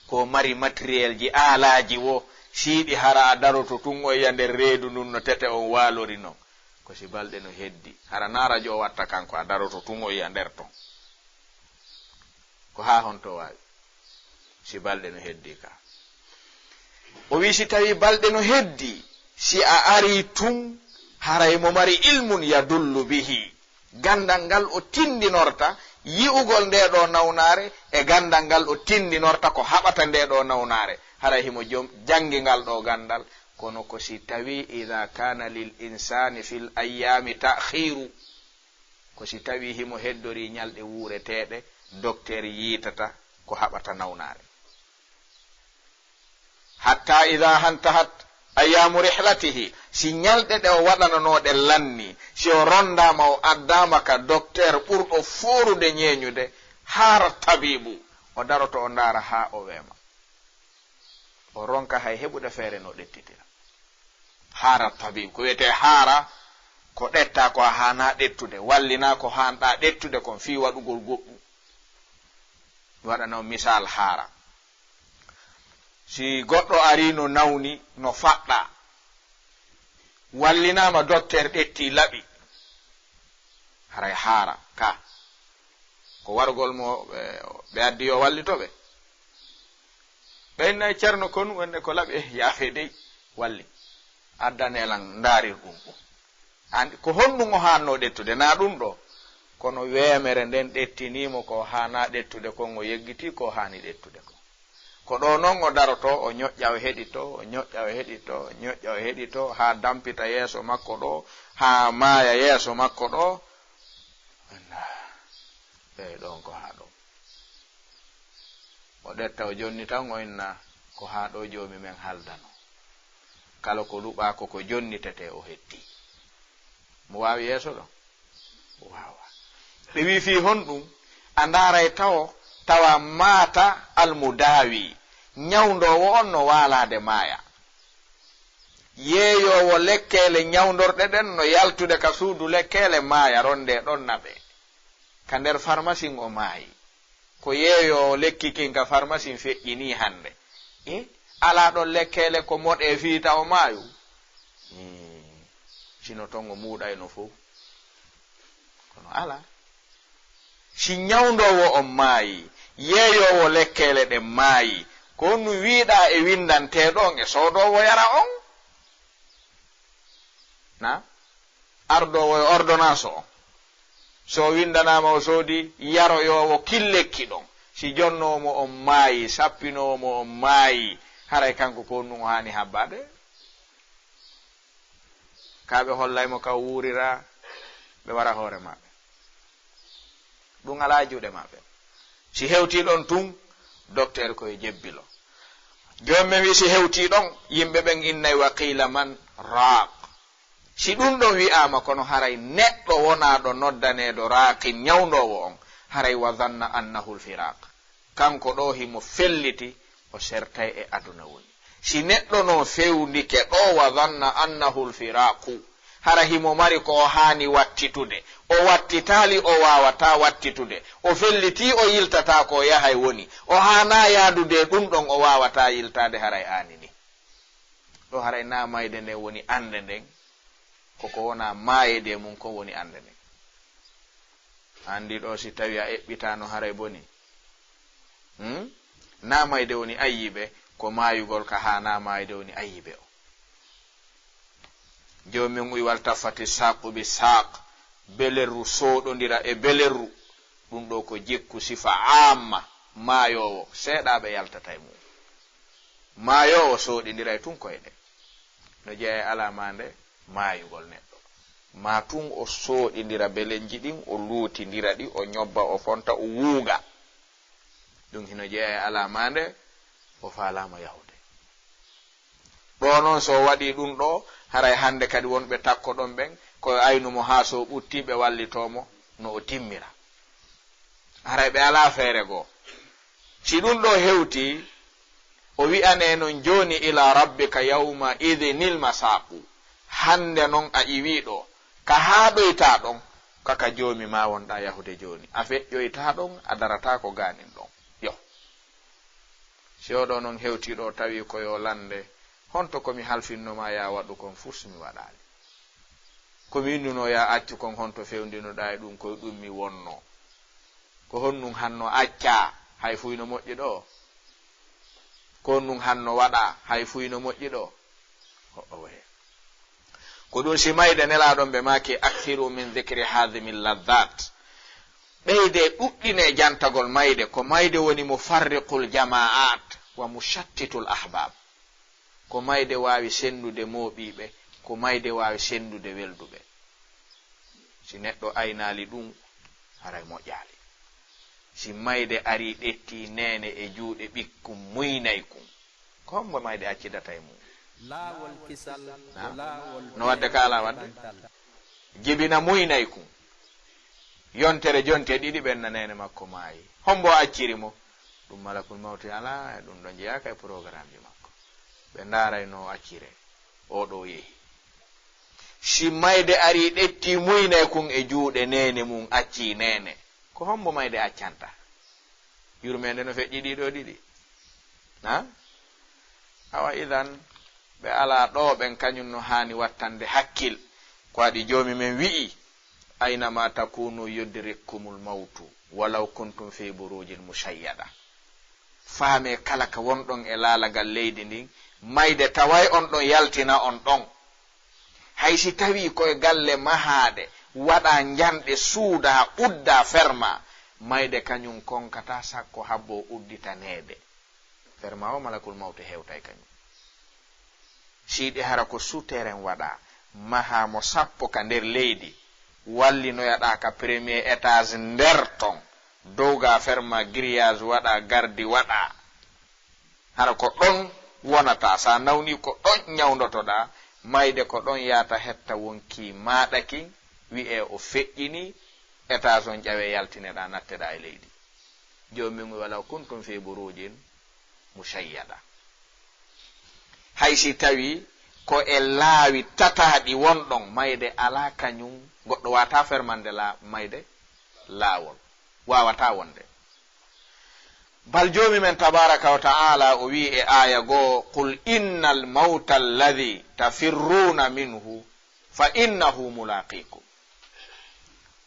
ko mari matériel ji, aalaaji wo, siiɗi hara a daroto tun o yiya nder reedu ndun no tete on waalori non. Ko si balɗe no heddi. Hara na rajo o watta kanko, a daroto tun o yiya nder ton. Ko haa honto waawi? Si balɗe no heddi ka. O wi'i si tawi balɗe no heddi, si a ari tun, haray mo mari ilmun yadullu bihi. Gandal ngal o tindinorta yi'ugol nde ɗo nawnaare, e gandal ngal o tindinorta ko haɓata nde ɗo nawnaare. Haray himo jom-, jangi ngal ɗo gandal, kono ko si tawi idha kana lil insani fil ayyami ta'khiru. Ko si tawi himo heddori ñalɗe wuureteeɗe, dokteer yiitata ko haɓata nawnaare. Hatta idha hantahat ayyamu rihlatihi, si ñalɗe ɗe o waɗananoo ɗe lanni, si o rondaama o addaama ka dokteer ɓurɗo foorude ñeeñude, haara tabibu, o daroto o ndaara haa o weema. O ronka hay heɓude feere no ɗettitira. Haara tabib, ko wiyetee haara, ko ɗetta ko a haanaa ɗettude, wallina ko haanɗaa ɗettude kon fii waɗugol goɗɗum. Mi waɗana on misal haara. Si goɗɗo arii no nawni, no faɗɗaa, wallinaama dokteer ɗetti laɓi, haray haara ka. Ko wargol mo, ɓe, ɓe addi yo wallito ɓe. Ɓe innay Ceerno konu, wonde ko laɓi, eh, yaafe dey, walli. Addanee lan ndaarir ɗum ɗum. An, ko honɗum o haanno ɗettude? Na ɗum ɗo. Kono weemere nden ɗettinii mo ko haanaa ɗettude kon, o yeggitii ko haani ɗettude kon. Ko ɗo non o daroto, o ñoƴƴa, o heɗito, o ñoƴƴa, o heɗito, o ñoƴƴa, o heɗito, haa dampita yeeso makko ɗo, haa maaya yeeso makko ɗo. Ɓe ɗon ko haa ɗo. O ɗetta, o jonni tan, o inna, "Ko haa ɗo joomi men haldano. Kala ko luɓaa ko ko jonnitetee o hetti." Mo waawi yeeso ɗo? Waawa. Ɓe wi'i fii honɗum? A ndaaray tawo, tawa maata almudaawi, ñawndoowo on no waalaade maaya. Yeeyoowo lekkeele ñawndorɗe ɗen no yaltude ka suudu lekkeele maaya, ronde ɗon naɓe. Ka nder farmasin o maayi. Ko yeeyoowo lekki kin ka farmasin feƴƴinii hannde. E, alaa ɗon lekkeele ko moɗee fii tawo maayu? E, sino ton o muuɗayno fow. Kono alaa. Si ñawndoowo on maayi, yeeyoowo lekkeele ɗen maayi, ko honɗum wi'uɗaa e winndantee ɗon e soodoowo yara on? Na? Ardoowo e ordonnance o. So o winndanaama o soodi, yaroyoowo kin lekki ɗon. Si jonnoowo mo on maayi, sappinoowo mo on maayi, haray kanko ko honɗun o haani habbaade? Kaa ɓe hollay mo ka o wuurira, ɓe wara hoore maɓɓe. Ɗun alaa juuɗe maɓɓe. Si hewtii ɗon tun, dokteer ko e jebbilo. Jooni men wi'i si hewtii ɗon, yimɓe ɓen innay wa qiila man raaq. Si ɗun ɗon wi'aama, kono haray neɗɗo wonaaɗo noddaneeɗo raaqin ñawndoowo on, haray wa zanna annahu l-firaaq. Kanko ɗoo himo felliti, o sertay e aduna woni. Si neɗɗo non fewndike ɗoo, wa zanna annahu l-firaaqu, hara himo mari ko o haani wattitude, o wattitaali, o waawataa wattitude, o fellitii, o yiltataa ko o yahay woni, o haanaa yaadude e ɗun ɗon, o waawataa yiltaade haray aanini. Ɗoo haray naa mayde nden woni annde nden, ko ko wonaa maayede e mun kon woni annde nden. A anndi ɗoo si tawii a eɓɓitaano haray boni. Hmm? Naa mayde woni ayyibe, ko maayugol ka haanaa maayde woni ayyibe o. Joomi on wi'i, wal taffati saaqu bi saaq, belerru sooɗondira e belerru. Ɗun ɗoo ko jikku sifa aamma, maayoowo, seeɗaaɓe yaltata e mun. Maayoowo sooɗindiray tun koyɗe. No jeyaa e alaa maande maayugol neɗɗo. Maa tun o sooɗindira belenji ɗin, o luutindira ɗi, o ñobba, o fonta, o wuuga. Ɗun hino jeyaa e alaa maande, o faalaama yahude. Ɗoo non, so o waɗii ɗun ɗoo, haray hande kadi wonɓe takko ɗon ɓen, ko e aynu mo haa so o ɓuttii, ɓe wallitoo mo no o timmira. Haray ɓe alaa feere goo. Si ɗun ɗoo hewtii, o wi'anee non, jooni, ila rabbika yawma idhinil masaaqu. Hande non a iwii ɗoo, ka haaɗoytaa ɗon, ka ka Joomi maa wonɗaa yahude jooni. A feƴƴoytaa ɗon, a darataako gaanin ɗon. Yo. Si oo ɗoo non hewtii ɗoo, tawii ko yo lande, honto ko mi halfinno maa yaa waɗu kon fus mi waɗaali? Ko mi winnunoo yaa accu kon, honto fewndinoɗaa e ɗun, ko e ɗun mi wonnoo? Ko honɗun hanno accaa, hay fuy no moƴƴi ɗoo? Ko honɗun hanno waɗaa, hay fuy no moƴƴi ɗoo? Ho'o wee. Ko ɗun si mayde Nelaaɗo on ɓe maaki, akthiru min dhikri haadhimi ladhaat. Ɓeydee ɗuɗɗinee jantagol mayde, ko mayde woni mufarriqul jamaa'aat wa mushattitul ahbaab. Ko mayde waawi senndude mooɓiiɓe, ko mayde waawi senndude welduɓe. Si neɗɗo aynaali ɗun, haray moƴƴaali. Si mayde arii ɗettii neene e juuɗe ɓikkun muynaykun, ko hombo mayde accidata e mun? Laawol kisal ko laawol. No wadde ka alaa wadde? Jibina muynaykun. Yontere jonte ɗiɗi ɓenna neene makko maayi. Hombo acciri mo? Ɗun malakul mawti alaa, e ɗun ɗon jeyaaka e programmeji makko. Ɓe ndaaray no accire. Oo ɗoo yehi. Si mayde arii ɗettii muynaykun e juuɗe neene mun, accii neene, ko hombo mayde accanta? Yurmeende no feƴƴi ɗii ɗoo ɗiɗi. Ha? Awa idan, ɓe alaa ɗoo ɓen kañun no haani wattande hakkil. Ko waɗi Joomi men wi'i, ayna ma takunu yudrikkumul mawtu, walaw kuntum fi burujin mushayyada. Faamee kala ka wonɗon e laalagal leydi ndin, mayde taway on ɗon yaltina on ɗon. Hay si tawii ko e galle mahaaɗe, waɗaa njanɗe, suudaa, uddaa ferma, mayde kañun konkataa sakko habbo udditaneede. Ferma o malakul mawti hewtay kañun. Siɗi hara ko souterrain waɗaa, mahaa mo sappo ka nder leydi, wallinoyaɗaa ka premier étage nder ton, dow ga ferma grillage waɗaa, gardi waɗaa. Hara ko ɗon wonataa, sa nawni ko ɗon ñawndotoɗaa, mayde ko ɗon yaata hetta wonkii maaɗa kin, wi'ee o feƴƴinii, étage on ƴawee yaltineɗaa natteɗaa e leydi. Joomi mun, walaw kuntum fi burujin mushayyada. Hay si tawii ko e laawi tataaɗi wonɗon, mayde alaa kañun, goɗɗo waawataa fermande la-, mayde laawol. Waawataa wonde. Bal Joomi men tabaaraka wa ta'aala o wi'i e aaya goo, qul innal mawta alladhi tafirruuna minhu fa innahu mulaaqiikum.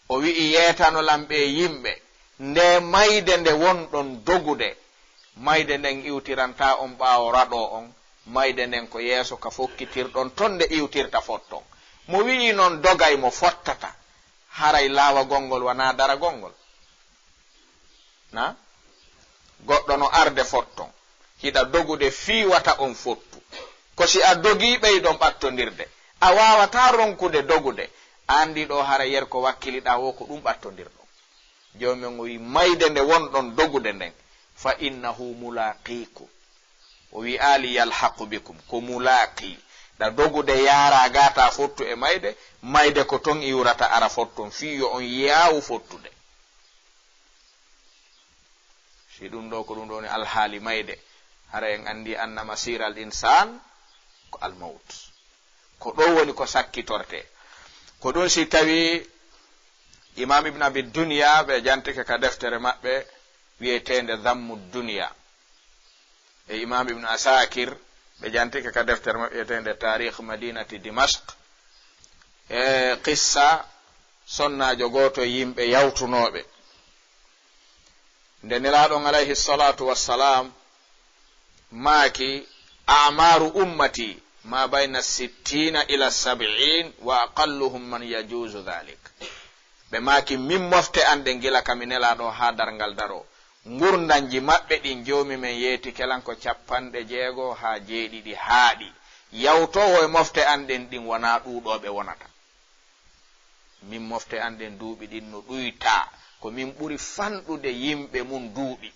O wi'i, yeetano lan ɓee yimɓe, nde mayde nde wonɗon dogude, mayde nden iwtirantaa on ɓaawo raɗoo on, mayde nden ko yeeso ka fokkitirɗon ton nde iwtirta fotton. Mo wi'i non dogay mo fottata, haray laawagol ngol wanaa daragol ngol. Na? Goɗɗo no arde fotton, hiɗa dogude fii wata on fottu. Ko si a dogii ɓeydon ɓattondirde, a waawataa ronkude dogude. An ɗii ɗoo hara yer ko wakkiliɗaa woo ko ɗun ɓattondirɗon. Joomi on o wi'i, mayde nde wonɗon dogude nden, fa innahu mulaaqiikum. O wi'aali yalhaqu bikum, ko mulaaqi. Ɗa dogude yaaraa gaa taa fottu e mayde, mayde ko ton iwrata ara fotton fii yo on yaawu fottude. Si ɗun ɗoo ko ɗun ɗoo woni alhaali mayde, hara en anndi anna masiiral insaan ko almawt. Ko ɗoo woni ko sakkitortee. Ko ɗun si tawii Imaam Ibn Abi Dunya ɓe jantike ka deftere maɓɓe wi'eteende Dammu Dunya. E Imaam Ibn Asakir ɓe jantike ka deftere maɓɓe wi'eteende Taarikh Madinati Dimashq. E qissa sonnaajo gooto e yimɓe yawtunooɓe. Nde Nelaaɗo on alayhi salaatu wassalaam maaki, "A'maaru ummati ma bayna sittiina ila sab'iin wa aqalluhum man yajuuzu dhalik." Ɓe maaki, "Min mofte an ɗen gila ka mi Nelaaɗo haa darngal daroo, ngurndanji maɓɓe ɗin Joomi men yeetike lan ko cappanɗe jeego haa jeeɗiɗi haaɗi. Yawtoowo e mofte an ɗen ɗin wonaa ɗuuɗooɓe wonata." Min mofte an ɗen duuɓi ɗin no ɗuytaa, ko min ɓuri fanɗude yimɓe mun duuɓi.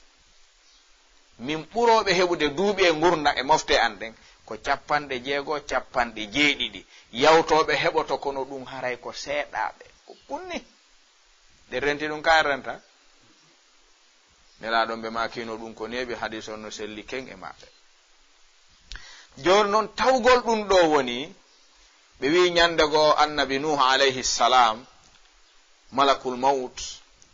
Min ɓurooɓe heɓude duuɓi e ngurndan e mofte an ɗen ko cappanɗe jeego, cappanɗe jeeɗiɗi. Yawtooɓe heɓoto kono ɗun haray ko seeɗaaɓe, ko kunni. Ɗe renti ɗun ka renta. Nelaaɗo on ɓe maakino ɗun ko neeɓi, hadiis on no selli ken e maɓɓe. Jooni non tawgol ɗun ɗoo woni, ɓe wi'i ɲande goo annabi Nuuhu alayhi salaam, malakul mawt,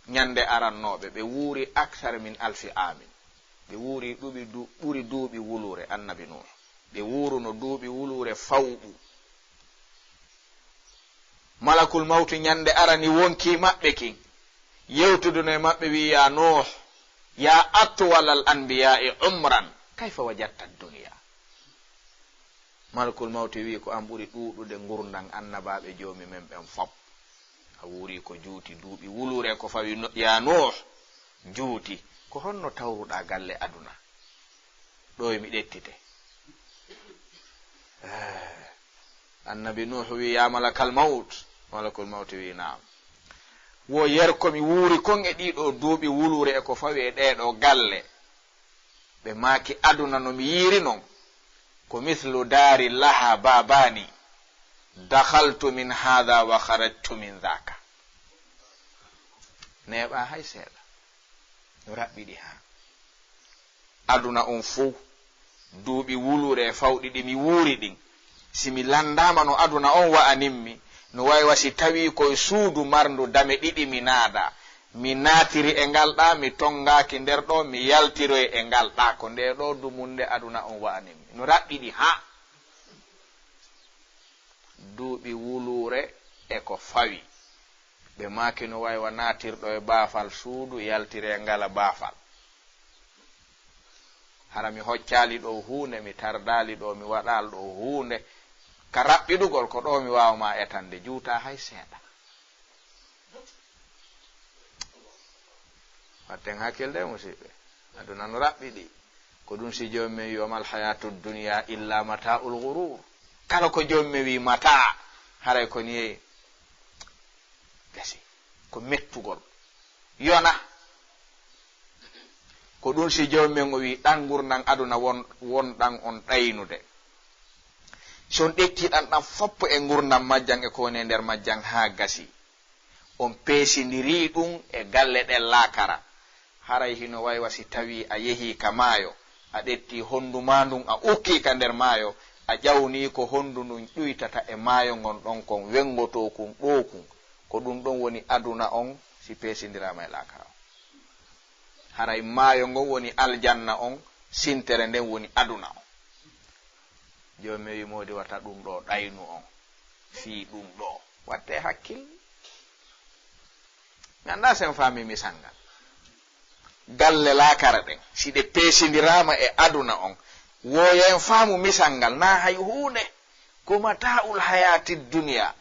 ɲande arannooɓe, ɓe wuuri akthar min alfi aamin. Ɓe wuuri ɗuɓi du-, ɓuri duuɓi wuluure annabi Nuuhu. Ɓe wuuruno duuɓi wuluure fawɗu. Malakul mawti ɲande arani wonkii maɓɓe kin, yewtuduno e maɓɓe wi'i, "Yaa Nuuh, yaa atwalal anbiyaa'i umran, kayfa wajadta dunya?" Malakul mawti wi'i, "Ko an ɓuri ɗuuɗude ngurndan annabaaɓe Joomi men ɓen fop. A wuuri ko juuti duuɓi wuluure ko fawi no-, yaa Nuuh, juuti. Ko honno tawruɗaa galle aduna?" Ɗoo e mi ɗettite. Eh, annabi Nuuhu wi'i, "Yaa malakal mawt." Malakul mawti wi'i, "Naam. Wo yer ko mi wuuri kon e ɗii ɗoo duuɓi wuluure e ko fawi e ɗee ɗoo galle." Ɓe maaki, "Aduna no mi yiiri non, ko mislu daari laha baabani, dakhaltu min haadha wa kharajtu min dhaaka." Neeɓaa hay seeɗa. No raɓɓiɗi haa. Aduna on fow, duuɓi wuluure e fawɗi ɗi mi wuuri ɗin, si mi lanndaama no aduna on wa'animmi, no wayi wa si tawii ko e suudu marndu dame ɗiɗi mi naada. Mi naatiri e ngal ɗaa, mi tonngaaki nder ɗoo, mi yaltiroyi e ngal ɗaa. Ko ndee ɗoo dumunde aduna on wa'animmi. No raɓɓiɗi haa. Duuɓi wuluure e ko fawi. Ɓe maaki no wayi wa naatirɗo e baafal suudu, yaltire ngala baafal. Hara mi hoccaali ɗoo huunde, mi tardaali ɗoo, mi waɗaali ɗoo huunde. Ka raɓɓiɗugol ko ɗoo mi waawa ma etande, juutaa hay seeɗa. Watten hakkilde, musiɓɓe. Aduna no raɓɓiɗi. Ko ɗun si Joomi men wi'i, "Wa mal hayatu dunya illa mata'ul ghurur." Kala ko Joomi men wi'i mataa, haray ko ni yeyi. Gasi. Ko mettugol. Yona. Ko ɗun si Joomi men o wi'i, "Ɗan ngurndan aduna won-, wonɗan on ɗaynude. Si on ɗetti ɗan ɗan foppo e ngurndan majjan e ko woni e nder majjan haa gasi. On peesindirii ɗun e galle ɗen laakara. Haray hino wayi wa si tawii a yehii ka maayo, a ɗettii honndu maa ndun, a ukkii ka nder maayo, a ƴawnii ko honndu ndun ƴuytata e maayo ngon ɗon kon, wengotoo kun ɗoo kun. Ko ɗun ɗon woni aduna on si peesindiraama e laakara on. Haray maayo ngon woni aljanna on, sintere nden woni aduna on." Joomi men wi'i, "Moodi wata ɗun ɗoo ɗaynu on fii ɗun ɗoo. Wattee hakkil." Mi anndaa si on faamii misal ngal. Galle laakara ɗen, si ɗe peesindiraama e aduna on, wo yo en faamu misal ngal, naa hay huunde. Ko mataa'ul hayaati dunya.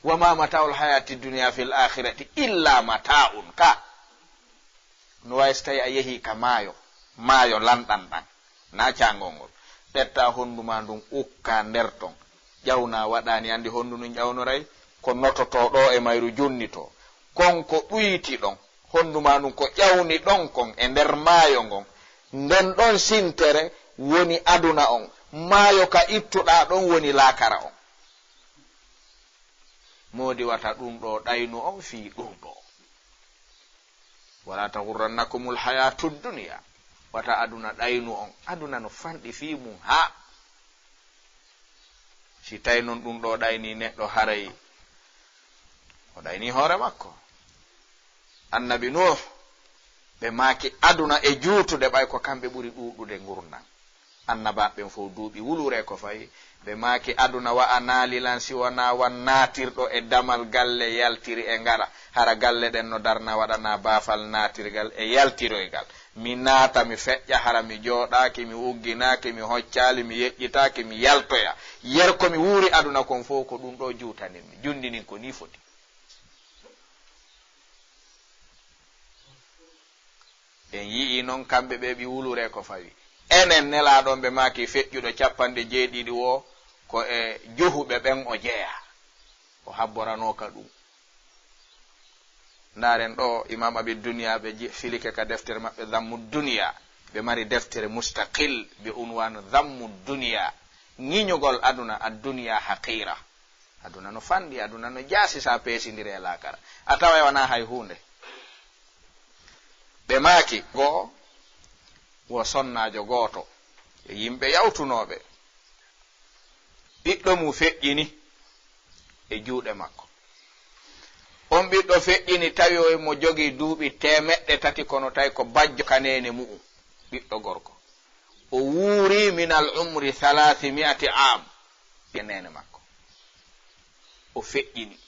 Wa ma mata'ul hayati dunya fil akhirati illa mata'un ka. No wayi so tawi a yehi ka maayo, maayo lanɗan ɗan, na caangol ngol. Ƴetta honndu ma ndun ukka nder ton. Ƴawna waɗani anndi honndu ndun ƴawnoray, ko nototoo ɗoo e mayru junnitoo. Kon ko ɗuyti ɗon, honndu ma ndun ko ƴawni ɗon kon e nder maayo ngon. Nden ɗon sintere woni aduna on, maayo ka ittuɗaa ɗon woni laakara on. Moodi wata ɗun ɗoo ɗaynu on fii ɗun ɗoo. Wala taghurrannakumul hayatud dunya. Wata aduna ɗaynu on. Aduna no fanɗi fii mun haa. Si tawi non ɗun ɗoo ɗayni neɗɗo haray, o ɗayni hoore makko. Annabi Nuh, ɓe maaki aduna e juutude ɓay ko kamɓe ɓuri ɗuuɗude ngurndan. Annabaaɓe ɓen fow duuɓi wulure ko fawi. Ɓe maaki aduna wa'a naali lan si wanaa wan naatirɗo e damal galle yaltiri e ngara. Hara galle ɗen no darna waɗana baafal naatirgal e yaltiroygal. Mi naata, mi feƴƴa, hara mi jooɗaaki, mi ugginaaki, mi hoccaali, mi yeƴƴitaaki, mi yaltoya. Yer ko mi wuuri aduna kon fow ko ɗun ɗoo juutanin mi. Junndi ndin ko nii foti. Ɓen yi'i non kamɓe ɓe ɓi wulure ko fawi. Enen Nelaaɗo on ɓe maaki feƴƴuɗo cappanɗe jeeɗiɗi woo ko e juhuɓe ɓen o jeyaa. O habboranoo ka ɗun. Ndaaren ɗoo, Imam Abi Dunya ɓe je-, filike ka deftere maɓɓe Dhammu Dunya. Ɓe mari deftere mustaqil be unwan Dhammu Dunya. Ŋiñugol aduna, ad-dunya haqira. Aduna no fanɗi, aduna no jaasi sa peesindiri e laakara. A taway wanaa hay huunde. Ɓe maaki, goo wo sonnaajo gooto e yimɓe yawtunooɓe. Ɓiɗɗo mum feƴƴini e juuɗe makko. On ɓiɗɗo feƴƴini tawi o mo jogii duuɓi teemeɗɗe tati, kono tawi ko bajjo ka neene mu'un, ɓiɗɗo gorko. O wuuri minal umri thalathimi'ati am e neene makko. O feƴƴini.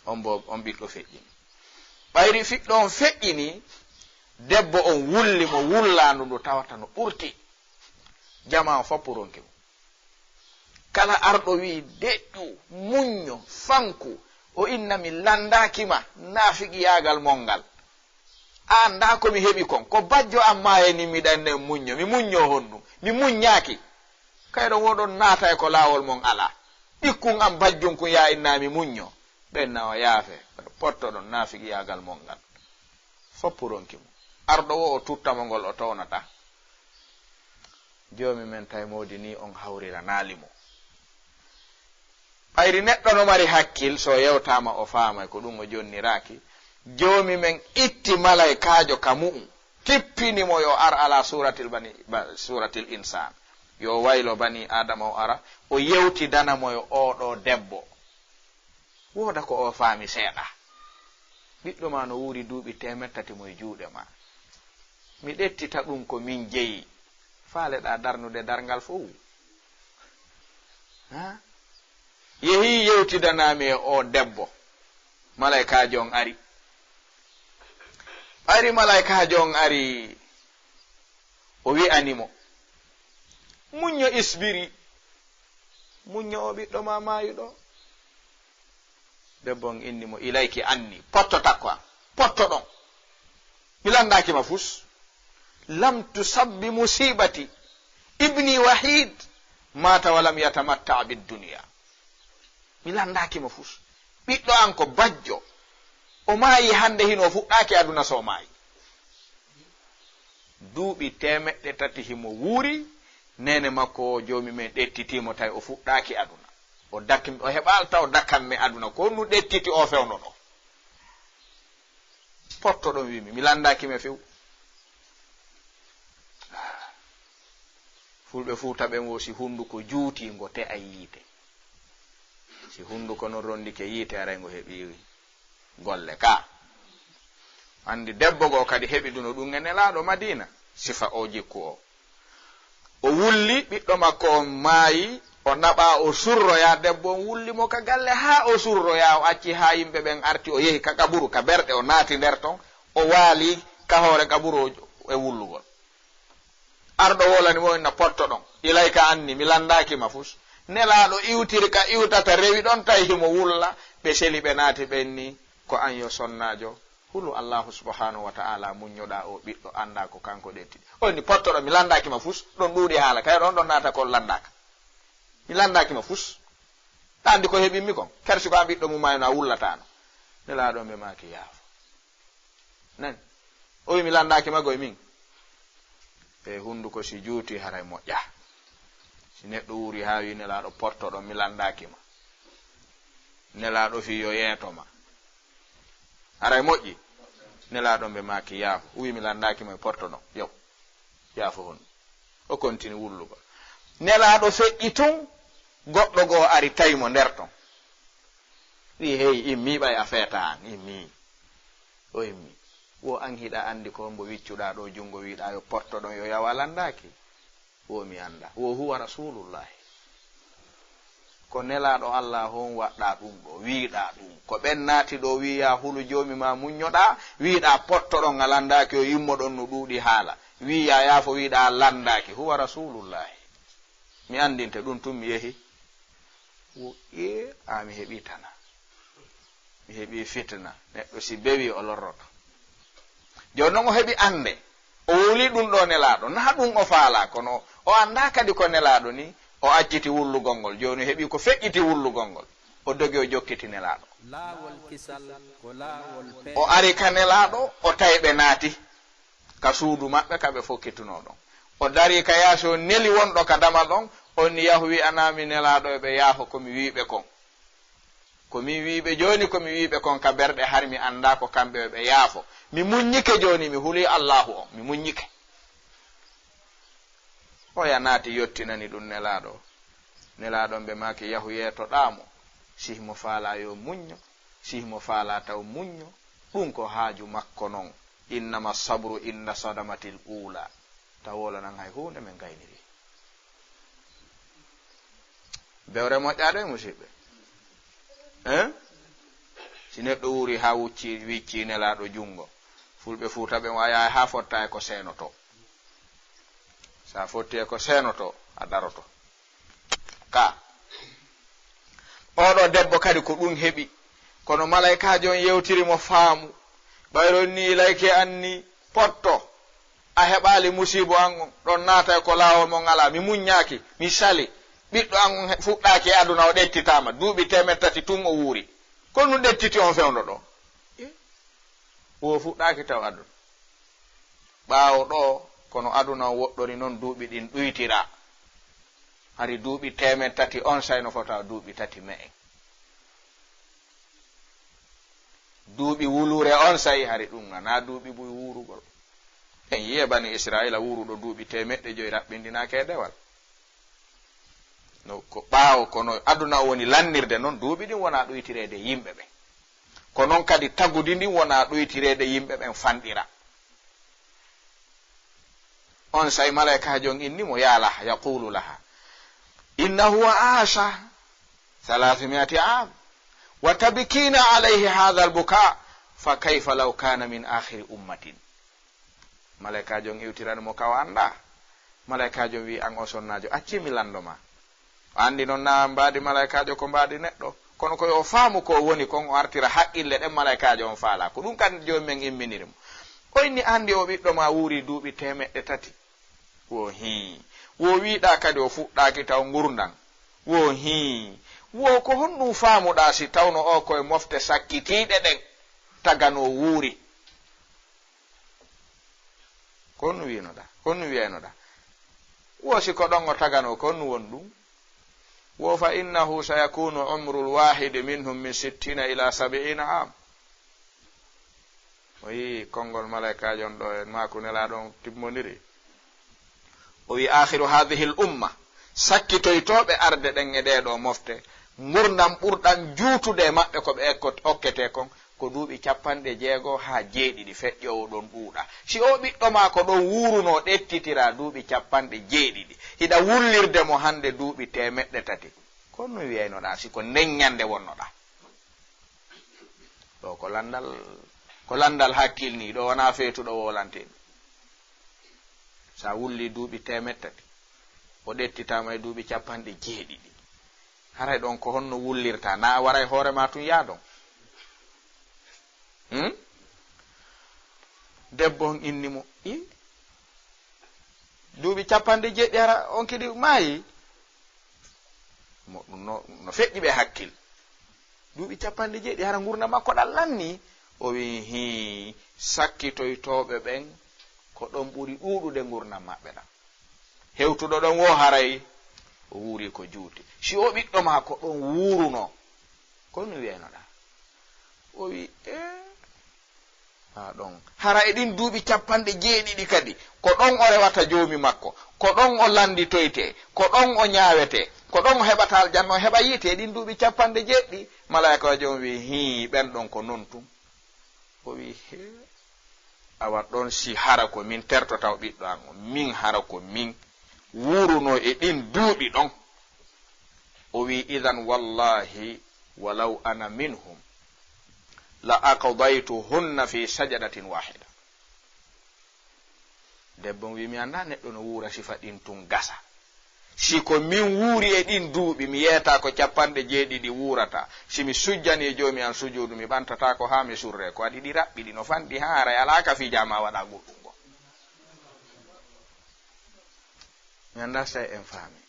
On bo, on ɓiɗɗo feƴƴini. Ɓayri fiɗɗo on feƴƴini, debbo on wulli mo wullaandu ndu tawata no ɓurti. Jamaa on fow ronki mo. Kala arɗo wi'i, "Deƴƴu, muñño, fanku." O inna, "Mi lanndaaki ma, naafiqiyaagal mon ngal. Aan, ndaa ko mi heɓi kon. Ko bajjo am maayani, mi ɗanne muñño. Mi muñño honɗum? Mi muññaaki. Kayɗon woɗon naata e ko laawol mon alaa. Ɓikkun am bajjun kun, yaa inna mi muñño." Ɓen na o yaafe, pottoɗon naafiqiyaagal mon ngal. Fow ronki mo. Arɗo wo o tutta mo ngol o townata. Joomi men tawi moodi ni on hawriranaali mo. Ɓayri neɗɗo no mari hakkil, so yewtaama o faamay ko ɗum o jonniraaki. Joomi men itti malaykaajo ka mu'un, tippini mo yo ar ala suratil bani, ba-, suratil insan. Yo waylo bani Adama o ara, o yewtidana mo yo oo ɗoo debbo. Wooda ko o faami seeɗa. Ɓiɗɗo ma no wuuri duuɓi teemeɗɗe tati mo e juuɗe ma. Mi ɗettita ɗum ko min jeyi. Faaleɗaa darnude darngal fow? Ha? Yehi yewtidanami e o debbo. Malaykaajo on ari. Ari malaykaajo on ari. O wi'ani mo, "Muñño isbiri. Muñño o ɓiɗɗo ma maayuɗo." Debbo on inni mo, "Ilayki anni. Potto takko am. Potto ɗon. Mi lanndaaki ma fus. Lam tusabbi musibati. Ibni wahid mata wa lam yatamatta bid dunya." Mi lanndaaki ma fus. Ɓiɗɗo an ko bajjo. O maayi hannde hino o fuɗɗaaki aduna so o maayi. Duuɓi teemeɗɗe tati himo wuuri, neene makko o joomi men ɗettiti mo tawi o fuɗɗaaki aduna. O dak-, o heɓaali taw dakkan men aduna. Ko honɗum ɗettiti o fewndo ɗo? Potto ɗon wi'mi, mi lanndaaki ma few. Fulɓe Fuuta ɓen wo si hunnduko juuti ngo te'ay yiite. Si hunnduko non rondike yiite aray ngo heɓi golle ka. Anndi debbo goo kadi heɓi duno ɗum e Nelaaɗo Madiina, sifa o jikku o. O wulli, ɓiɗɗo makko on maayi, o naɓa o surroya, debbo on wulli mo ka galle haa o surroya, o acci haa yimɓe ɓen arti, o yehi ka qaburu, ka berɗe, o naati nder ton, o waali ka hoore qaburu o, e wullugol. Arɗo wolani mo inna potto ɗon, ilayka anni, mi lanndaaki ma fus. Nelaaɗo iwtiri ka iwtata, rewi ɗon, tawi himo wulla. Ɓe seli, ɓe naati, ɓen ni, "Ko an yo sonnaajo, hulu Allaahu subhaanahu wa ta'aalaa, muññoɗaa oo ɓiɗɗo, anndaa ko kanko ɗetti." O inni, "Pottoɗo, mi lanndaaki ma fus, ɗon ɗuuɗi haala, kay ɗon, ɗon naata kon lanndaaka. Mi lanndaaki ma fus. Ɗa anndi ko heɓimmi kon, kersi ko an ɓiɗɗo mum maayno a wullataano." Nelaaɗo ɓe maaki, "Yaafo." Nani? O wi, "Mi lanndaaki ma goy min." E hunnduko si juuti, haray moƴƴa. Si neɗɗo wuuri haa wi, "Nelaaɗo, pottoɗo, mi lanndaaki ma." Nelaaɗo fi yo yeeto ma. Haray moƴƴi. Nelaaɗo ɓe maaki, "Yaafo." O wi, "Mi lanndaaki ma e pottoɗo. Yo. Yaafo hon." O kontini wullugo. Nelaaɗo feƴƴi tun, goɗɗo goo ari tawi mo nder ton. Wi, "Hey, immi ɓay a feeta an, immi." O immi. "Wo an hiɗa anndi ko hombo wiccuɗaa ɗo junngo, wiɗaa yo pottoɗon yo yawa lanndaaki?" Wo mi annda. Wo huwa Rasulullahi. Ko Nelaaɗo Allah on waɗɗaa ɗum ɗo, wiiɗaa ɗum. Ko ɓen naati ɗo wiiyaa hulu Joomi maa muññoɗaa, wiiɗaa pottoɗon a lanndaaki o immoɗon no ɗuuɗi haala. Wiiyaa yaafo wiiɗaa a lanndaaki. Huwa Rasulullahi. Mi anndinte ɗum tun mi yehi. Wo ee, a mi heɓii tana. Mi heɓii fitina. Neɗɗo si bewii o lorroto. Jooni non o heɓi annde. O wowlii ɗum ɗo Nelaaɗo. Naa ɗum o faalaa, kono o anndaa kadi ko Nelaaɗo ni. O acciti wullugol ngol. Jooni o heɓii ko feƴƴiti wullugol ngol. O dogi o jokkiti Nelaaɗo. Laawol kisal ko laawol pe- O ari ka Nelaaɗo, o tawi ɓe naati ka suudu maɓɓe ka ɓe fokkitunoo ɗon. O darii ka yaasi, o neli wonɗo ka damal ɗon, on ni, "Yahu wi'anaa mi Nelaaɗo e ɓe yaafo ko mi wi'i ɓe kon." Ko min wi'i ɓe jooni, ko mi wi'i ɓe kon ka berɗe, hari mi anndaa ko kamɓe e ɓe yaafo. Mi muññike jooni, mi hulii Allaahu on, mi muññike. Oya naati yottinani ɗum Nelaaɗo. Nelaaɗo ɓe maaki, "Yahu yeetoɗaa mo. Si himo faalaa yo muñño, si himo faalaa taw muñño. Ɗum ko haaju makko non. Innama sabru inda sadamatil uula." Taw wala nan hay huunde men gayniri. Bewre moƴƴaade, musiɓɓe. Hein? Si neɗɗo wuuri haa wucci, wicci Nelaaɗo junngo, Fulɓe Fuuta ɓen waya haa fotta e ko seenoto. Sa fotti e ko seenoto, a daroto. Ka. Oɗo debbo kadi ko ɗum heɓi. Kono malaykaajo on yewtiri mo faamu. Ɓayron ni ilayke an ni potto. A heɓaali musiibo an on. Ɗon naata e ko laawol mon alaa. Mi muññaaki. Mi sali. Ɓiɗɗo an on he-, fuɗɗaaki e aduna, o ɗettitaama. Duuɓi teemeɗɗe tati tun o wuuri. Ko ɗum ɗettiti on fewndo ɗo? Wo fuɗɗaaki taw aduna. Ɓaawo ɗo, kono aduna on woɗɗori non duuɓi ɗin ɗuytira. Hari duuɓi teemeɗɗe tati on say no fota duuɓi tati me'en. Duuɓi wuluure on say hari ɗum ana duuɓi buy wuurugol. En yi'e bani Isra'iila wuuruɗo duuɓi teemeɗɗe joy raɓɓindinaake e dewal. No ko ɓaawo, kono aduna o woni lannirde non, duuɓi ɗin wona ɗuytireede yimɓe ɓen. Ko non kadi tagudi ndin wona ɗuytireede yimɓe ɓen fanɗira. On say malaykaajo on inni mo, "Ya laha, yaqulu laha, innahu aasha thalathmi'ati am, wa tabkina alayhi hadha al-buka, fa kayfa law kana min akhiri ummatin." Malaykaajo on iwtiran mo ka o anndaa. Malaykaajo on wi'i, "An o sonnaajo, accii mi lanndo ma." O anndi non naa mbaadi malaykaajo ko mbaadi neɗɗo. Kono ko yo o faamu ko woni kon, o artira haqqille ɗen malaykaajo on faalaa. Ko ɗum kan joomi men imminiri mo. O inni, "Anndi o ɓiɗɗo ma wuuri duuɓi teemeɗɗe tati." Wo hii. Wo wiiɗaa kadi o fuɗɗaaki taw ngurndan. Wo hii. Wo ko honɗum faamuɗaa si tawno o koye mofte sakkitiiɗe ɗen taganoo wuuri? Ko honɗum wi'inoɗaa? Ko honɗum wi'aynoɗaa? Wo si ko ɗon o taganoo, ko honɗum woni ɗum? Wo fa innahu sayakunu umrul wahidi minhum min sittina ila sabi'ina am. O yii konngol malaykaajo on ɗo e maaku Nelaaɗo on timmondiri. O wi, "Akhiru hadhihi al umma, sakkitoytooɓe arde ɗen e ɗee ɗoo mofte, ngurndan ɓurɗan juutude e maɓɓe ko ɓe ekko-, okketee kon, ko duuɓi capanɗe jeego haa jeeɗiɗi, feƴƴoowo ɗon ɗuuɗa. Si oo ɓiɗɗo maa ko ɗon wuurunoo ɗettitiraa duuɓi capanɗe jeeɗiɗi, hiɗa wullirde mo hannde duuɓi teemeɗɗe tati, ko honɗum wi'aynoɗaa si ko nden ñannde wonnoɗaa?" Ɗo ko lanndal, ko lanndal hakkil nii, ɗo wonaa feetuɗo wowlantee ɗum. Sa wulli duuɓi teemeɗɗe tati, o ɗettitaama e duuɓi capanɗe jeeɗiɗi. Haray ɗon ko honno wullirta? Na a waray hoore ma tun yaadon? Hmm? Debbo on inni mo, i? Duuɓi capanɗe jeeɗi hara on kadi maayi? Mo, ɗum no, no feƴƴi ɓe hakkil. Duuɓi capanɗe jeeɗi hara ngurndan makko ɗan lanni? O wi'i, hii, sakkitoytooɓe ɓen ko ɗon ɓuri ɗuuɗude ngurndan maɓɓe ɗan. Hewtuɗo ɗon wo haray o wuuri ko juuti. Si o ɓiɗɗo maa ko ɗon wuurunoo, ko mi wiyaynoɗaa? O wi'i, ee, haa ɗon. Hara e ɗin duuɓi capanɗe jeeɗiɗi kadi, ko ɗon o rewata Joomi makko, ko ɗon o lannditoytee, ko ɗon o ñaawetee, ko ɗon o heɓata aljanna, o heɓa yiite e ɗin duuɓi capanɗe jeeɗiɗi. Malaa'ikaajo on wi'i, hii, ɓen ɗon ko non tun. O wi'i, hee, awa ɗon si hara ko min tertotoo ɓiɗɗo an on, min hara ko min wuurunoo e ɗin duuɓi ɗon. O wi'i, idan wallahi walaw ana minhum la aqdaytuhunna fi sajadatin wahida. Debbo on wi'i, mi anndaa neɗɗo no wuura sifa ɗin tun gasa. Si ko min wuuri e ɗin duuɓi, mi yeetaa ko capanɗe jeeɗiɗi wuurata. Si mi sujjanii Joomi an sujuudu, mi ɓantataako haa mi surree. Ko waɗi ɗi raɓɓiɗi no fanɗi haa haray alaa ka fijaa ma waɗa goɗɗun goo. Mi anndaa si en faami.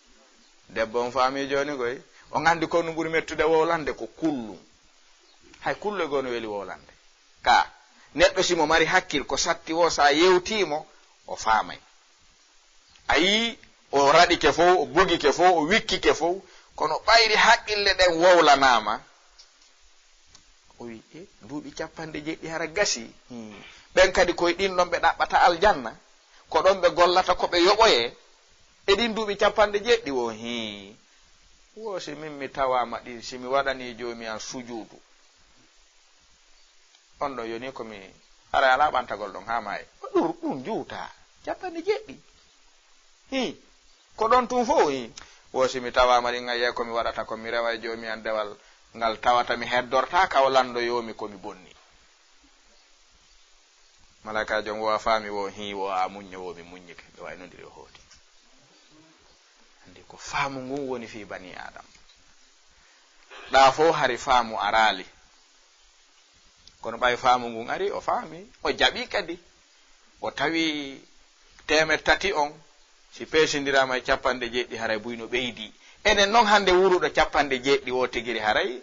Debbo on faami jooni koy. On anndi ko no ɓuri mettude wowlande ko kullun. Hay kulloy goo no weli wowlande. Ka neɗɗo si mo mari hakkil ko satti woo, sa yewtii mo, o faamay. A yii, o raɗike fow, o bugike fow, o wikkike fow, kono ɓayri haqqille ɗen wowlanaama. O wi'i, e, duuɓi capanɗe jeeɗiɗi hara gasii. Hmm. Ɓen kadi koye ɗin ɗon ɓe ɗaɓɓata aljanna, ko ɗon ɓe gollata ko ɓe yoɓoyee. E ɗin duuɓi capanɗe jeeɗiɗi wo, hii, wo si min mi tawaama ɗin, si mi waɗanii Joomi an sujuudu. On ɗon yoni ko mi, haray alaa ɓantagol ɗon haa maayi. Ɗum, ɗum juutaa. Capanɗe jeeɗiɗi. Hii, ko ɗon tun fow, hii. Wo si mi tawaama ɗin, ayye, ko mi waɗata ko mi rewa e Joomi an dewal ngal tawata mi heddortaa ka o landoyoo mi ko mi bonni. Malaa'ikaajo on wo a faami wo, hii, wo a muñño wo mi muññike. Ɓe waynondiri o hooti. Anndi ko faamu ngun woni fii banii Aadama. Ɗaa fow hari faamu araali. Kono ɓay faamu ngun ari, o faami, o jaɓi kadi. O tawi teemeɗɗe tati on, si peesindiraama e capanɗe jeeɗiɗi, haray buy no ɓeydi. Enen non hannde wuuruɗo capanɗe jeeɗiɗi wo tigiri haray,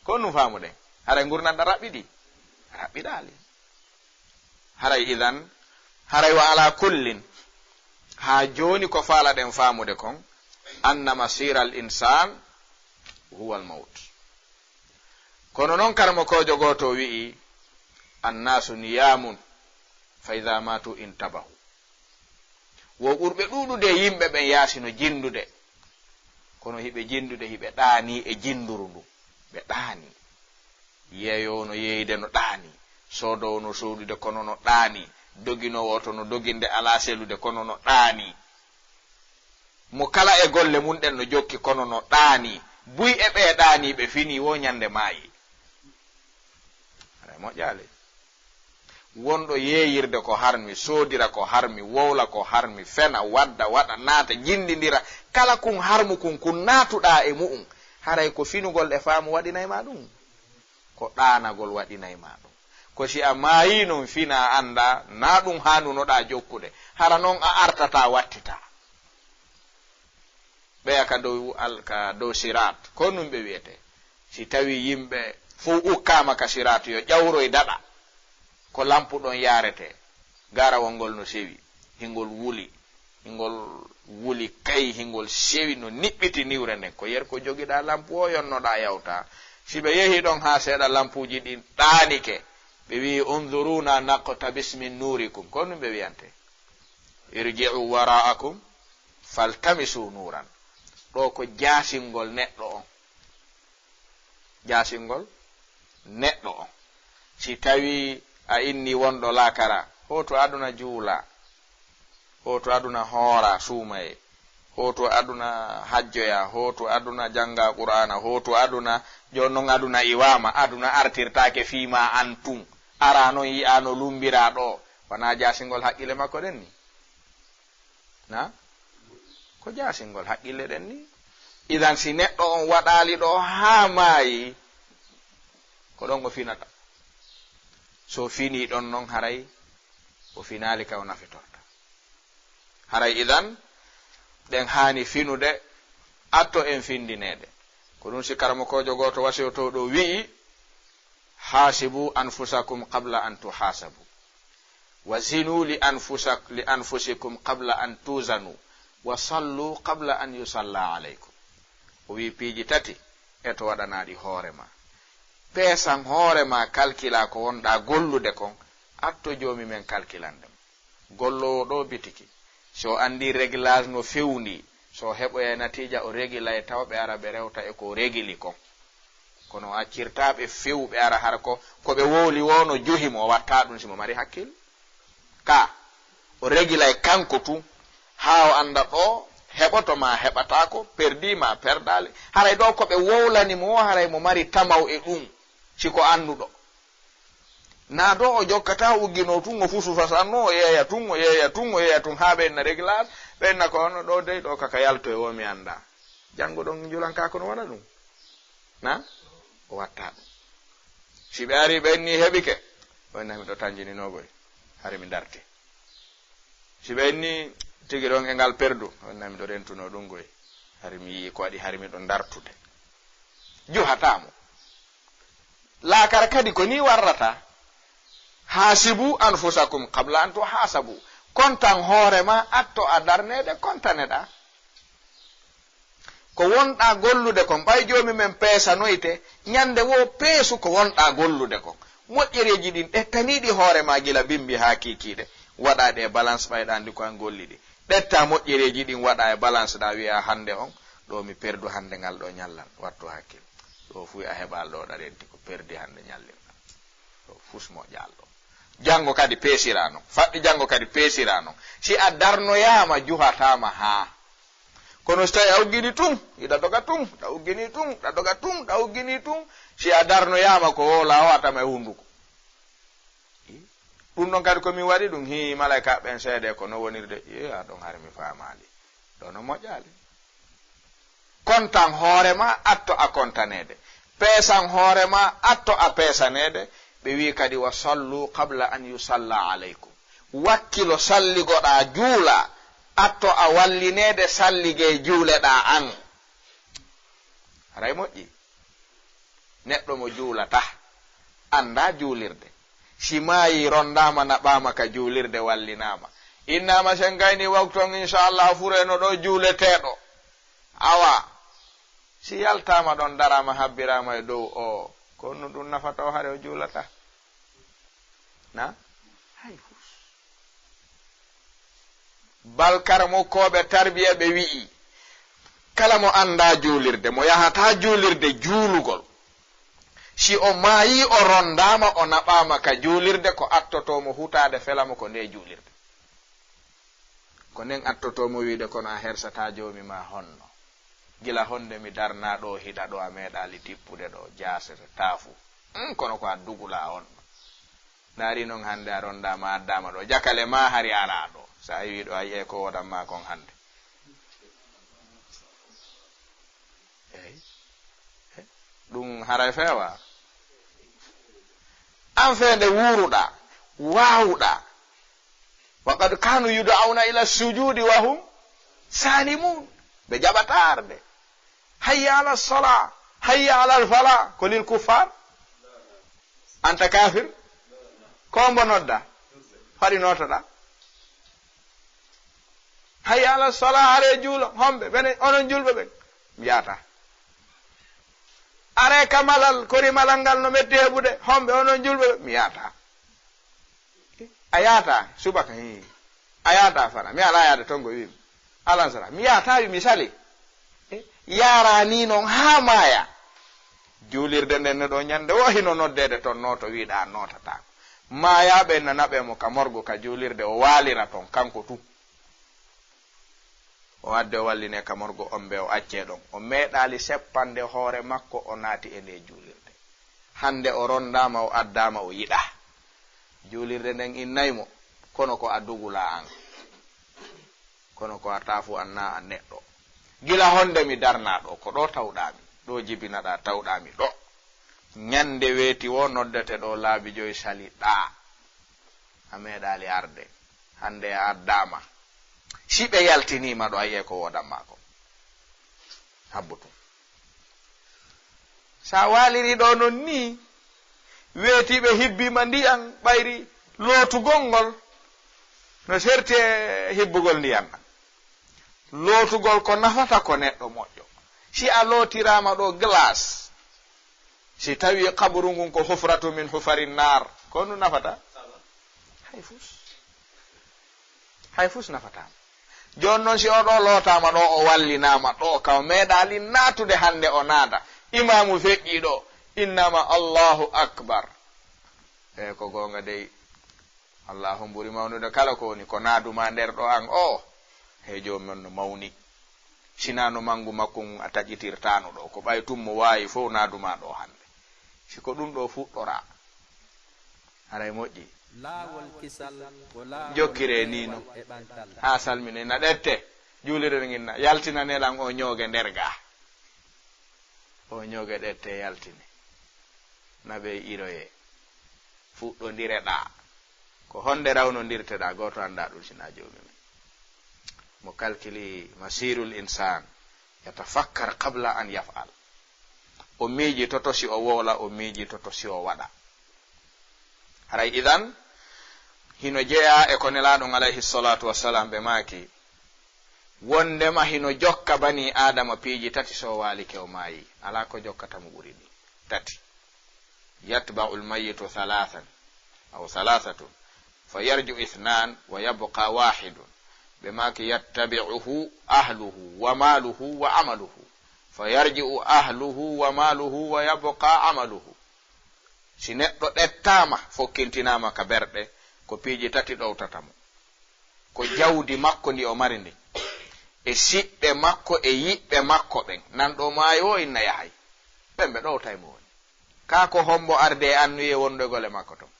ko ɗum faamuɗen. Haray ngurndan ɗan raɓɓiɗi? Raɓɓiɗaali. Haray idan, haray wa ala kullin, haa jooni ko faalaɗen faamude kon, anna masiral insan huwa al mawt. Kono non karamokoojo gooto wi'i, annaasu niyaamun, fa idaa maatu intabahu. Wo ɓurɓe ɗuuɗude e yimɓe ɓen yaasi no jinndude, kono hiɓe jinndude, hiɓe ɗaanii e jinnduru ndun. Ɓe ɗaanii. Yeeyoowo no yeeyde no ɗaanii. Soodoowo no soodude kono no ɗaanii. Doginoowo oto no doginde alaa selude kono no ɗaanii. Mo kala e golle mun ɗen no jokki kono no ɗaanii. Buy e ɓee ɗaanii ɓe finii wo ñannde maayi. Haray moƴƴaali. Wonɗo yeeyirde ko harmi, soodira ko harmi, wowla ko harmi, fena, wadda, waɗa, naata, jinndindira, kala kun harmu kun, kun naatuɗaa e mu'un, haray ko finugol e faamu waɗinay ma ɗun? Ko ɗaanagol waɗinay ma ɗun. Ko si a maayii non finaa anndaa, naa ɗun haanunoɗaa jokkude, hara non a artataa wattitaa. Ɓeya ka dow al-, ka dow siraat, ko nun ɓe wi'etee? Si tawii yimɓe fow ukkaama ka siraat, yo ƴawroy daɗa, ko lampu ɗon yaaretee. Gaarawol ngol no sewi, hingol wuli, hingol wuli kay, hingol sewi no niɓɓiti niwre nden. Ko yer ko jogiɗaa lampu o yonnoɗaa yawtaa. Si ɓe yehii ɗon haa seeɗa lampuuji ɗin ɗaanike, ɓe wi'i, unzuruna naqtabis min nuurikum. Ko nun ɓe wi'antee? Irji'u wara'akum faltamisu nuuran. Ɗoo ko jaasingol neɗɗo on. Jaasingol neɗɗo on. Si tawii a innii wonɗo laakara, hootu aduna juula, hootu aduna hoora suumayee, hootu aduna hajjoya, hootu aduna jannga Qur'aana, hootu aduna, jooni non aduna iwaama, aduna artirtaake fii maa an tun. Araa non yi'aa no lummbiraa ɗoo. Wanaa jaasingol haqqille makko ɗen ni? Na? Ko jaasingol haqqille ɗen ni. Idan, si neɗɗo on waɗaali ɗo haa maayi, ko ɗon o finata. So finii ɗon non, haray o finaali ka o nafitorta. Haray idan, ɗen haani finude, atto en findineede. Ko ɗum si karamokoojo gooto wasiyotoo ɗo wi'i, "Haasibu anfusakum qabla an tuhasabu. Wa zinu li anfusak-, li anfusikum qabla an tuzanu. Wa sallu qabla an yusalla alaykum." O wi'i piiji tati, eto waɗanaaɗi hoore ma. Peesan hoore ma, kalkilaa ko wonɗaa gollude kon, atto Joomi men kalkilande ma. Golloowo ɗo bitiki, si o anndi réglage no fewndi, so o heɓoyay natiija, o régilay taw ɓe ara ɓe rewta e ko o régili kon. Kono o accirtaa ɓe few ɓe ara har ko, ko ɓe wowli wo no juhi mo, o watta ɗum si mo mari hakkil. Ka, o régilay kanko tun, haa o annda ɗo heɓoto ma heɓataako, perdi ma perdaali. Haray ɗo ko ɓe wowlani mo wo, haray mo mari tamaw e ɗum, si ko annduɗo. Naa ɗo o jokkata, o uggino tun, o fusu fasanno, o yeeya tun, o yeeya tun, o yeeya tun, haa ɓe enna réglage, ɓe enna ko hono ɗo dey, ɗo kaka yalto e wo mi annda. Janngo ɗon njulanka ko no waɗa ɗum. Na? O watta ɗum. Si ɓe ari, ɓe enni heɓike, o enna miɗo tanjininogoy. Hari mi darti. Si ɓe enni tigi ɗon e ngal perdu, o enna miɗo rentuno ɗum goy. Hari mi yi'i ko waɗi, hari miɗo dartude. Juhata mo. Laakara kadi ko ni warrata. Haasibu anfusakum qabla an tuhasabu. Kontan hoore ma, atto a darneede, kontaneɗa. Ko wonɗa gollude kon, ɓay Joomi men peesanoyte, ñande wo peesu ko wonɗa gollude kon. Moƴƴereeji ɗin, ɗettaniiɗi hoore ma gila bimbi haa kiikiiɗe, waɗa ɗe balance, ɓayɗa anndi ko an golli ɗi. Ɗetta moƴƴereeji ɗin, waɗa e balance ɗa, wi'a hannde on, ɗo mi perdu hannde ngal ɗo ñallal, wattu hakkil. Ɗo fuu a heɓal ɗo ɗa renti ko perdi hannde ñallirɗa. Ɗo fus moƴƴal ɗo. Janngo kadi peesira non. Faɗɗi janngo kadi peesira non. Si a darnoyaama, juhataama haa. Kono si tawi a uggini tun, iɗa doga tun, ɗa uggini tun, ɗa doga tun, ɗa uggini tun. Si a darnoyaama ko wo laawa tama e hunduko. Ɗum ɗon kadi ko min waɗi ɗum, hii, malaykaaɓe ɓen seede ko no wonirde. Ee, a ɗon hari mi faamaali. Ɗo no moƴƴaali. Kontan hoore ma, atto a kontaneede. Peesan hoore ma, atto a peesaneede. Ɓe wi'i kadi, "Wa sallu qabla an yusalla alaykum." Wakkilo salligoɗaa juula, atto a wallineede sallige juuleɗaa an. Haray moƴƴi. Neɗɗo mo juulata, annda juulirde. Si maayi, rondaama, naɓaama ka juulirde, wallinaama. Innaama sen gayni waktu on, inchallah, fureno ɗo juuleteeɗo. Awa, si yaltaama ɗon, daraama, habbiraama e dow o, ko honno ɗum nafata o, hare o juulata? Na? Hay fus. Bal karamokooɓe tarbiya ɓe wi'i, kala mo annda juulirde, mo yahata juulirde juulugol, si o maayi, o rondaama, o naɓaama ka juulirde, ko attoto mo hutaade fela mo ko nde juulirde. Ko nden attoto mo wi'ude, "Kono a hersataa Joomi ma honno? Gila honde mi darnaa ɗo, hiɗa ɗo, a meeɗaali tippude ɗo, jaasete, taafu. Hmm, kono ko a dugulaa honno?" Naari non hande a rondaama, addaama ɗo. Jakale ma hari alaa ɗo. So a yi'ii ɗo, a yi'ay ko wodan ma kon hande. Eey. Ɗum haray feewa. An feende wuuruɗaa, waawuɗaa. Wa qad kanu yud'auna ila sujudi wa hum salimun. Ɓe jaɓataa arde. Hayya ala sala, hayya ala fala, ko lil kuffar. Anta kafir. Ko mbo nodda. Fari notoɗa. Hayya ala sala, are juulo, homɓe, ɓene, onon julɓe ɓen. Mi yaata. Are ka malal, kori malal ngal no metti heɓude, homɓe, onon julɓe ɓen. Mi yaata. A yaata subaka, hii. A yaata fana. Mi ala yaade tongo wiimi. Alan sala. Mi yaata wi mi sali. Eh, yaara ni non haa maaya. Juulirde nden ne ɗo ñande wo hino noddeede ton nooto wiiɗa nootataako. Maayaaɓe nanaɓe mo ka morgo ka juulirde o waalira ton kanko tu. O adde o walline ka morgo on ɓe o acce ɗon. O meeɗaali seppande hoore makko o naati e nde juulirde. Hande o rondaama o addaama o yiɗa. Juulirde nden innay mo, kono ko a dugula an. Kono ko a taafu an na a neɗɗo. Gila honde mi darnaa ɗo, ko ɗo tawɗaa mi, ɗo jibinaɗaa tawɗaa mi ɗo. Ñande weeti wo noddete ɗo laabi joyi sali ɗaa. A meeɗaali arde, hande a addaama. Si ɓe yaltiniima ɗo, a yi'ay ko woodan maa ko. Habbu tun. Sa waaliri ɗo non ni, weetiiɓe hibbiima ndiyan ɓayri lootugol ngol no serti e hibbugol ndiyan ɗan. Lootugol ko nafata ko neɗɗo moƴƴo. Si a lootiraama ɗo glace, si tawi qabru ngun ko hufratu min hufari naar, ko ɗun nafata? Hay fus. Hay fus nafataama. Jooni non si o ɗo lootaama ɗo, o wallinaama ɗo, ka o meeɗaali naatude hande o naata. Imaamu feƴƴii ɗo, innama Allahu akbar. E ko goonga dey, Allahu ɓuri mawnude kala ko woni, ko naaduma nder ɗo an o, he joomum no mawni. Sinaa no mangu makko ngun a taƴitirtaano ɗo, ko ɓay tun mo waawi fow naaduma ɗo hande. Si ko ɗun ɗo fuɗɗoraa, haray moƴƴi. Laawol kisal ko laawol jokkiree ni no. E ɓantal. Haa salmine na ɗette, juulirde ngin na yaltina nelan o ñooge nder gaa. O ñooge ɗette yaltine. Na ɓe iroye. Fuɗɗondire ɗaa. Ko honde rawnondirte ɗaa? Gooto anndaa ɗun sinaa joomi men. Mo kalkili masirul insan, yatafakkar qabla an yaf'al. O miijitoto si o wowla, o miijitoto si o waɗa. Haray idan, hino jeyaa e ko Nelaaɗo on alayhi salatu wassalam ɓe maaki, wondema hino jokka bani Aadama piiji tati, so o waalike o maayi, alaa ko jokkata mo ɓuri ɗi tati. Yatba'u al-mayyitu thalathan aw thalathatun, fa yarji'u ithnan wa yabqa wahidun. Ɓe maaki, yattabi'uhu ahluhu wa maluhu wa amaluhu. Fa yarji'u ahluhu wa maluhu wa yabqa amaluhu. Si neɗɗo ɗettaama, fokkintinaama ka berɗe, ko piiji tati ɗowtata mo. Ko jawdi makko ndi o mari ndin, e siɓɓe makko, e yiɓɓe makko ɓen. Nan ɗo maayo o inna yahay. Ɓen ɓe ɗowtay mo woni. Kaa ko hombo arde e annuye wonɗo e golle makko ton?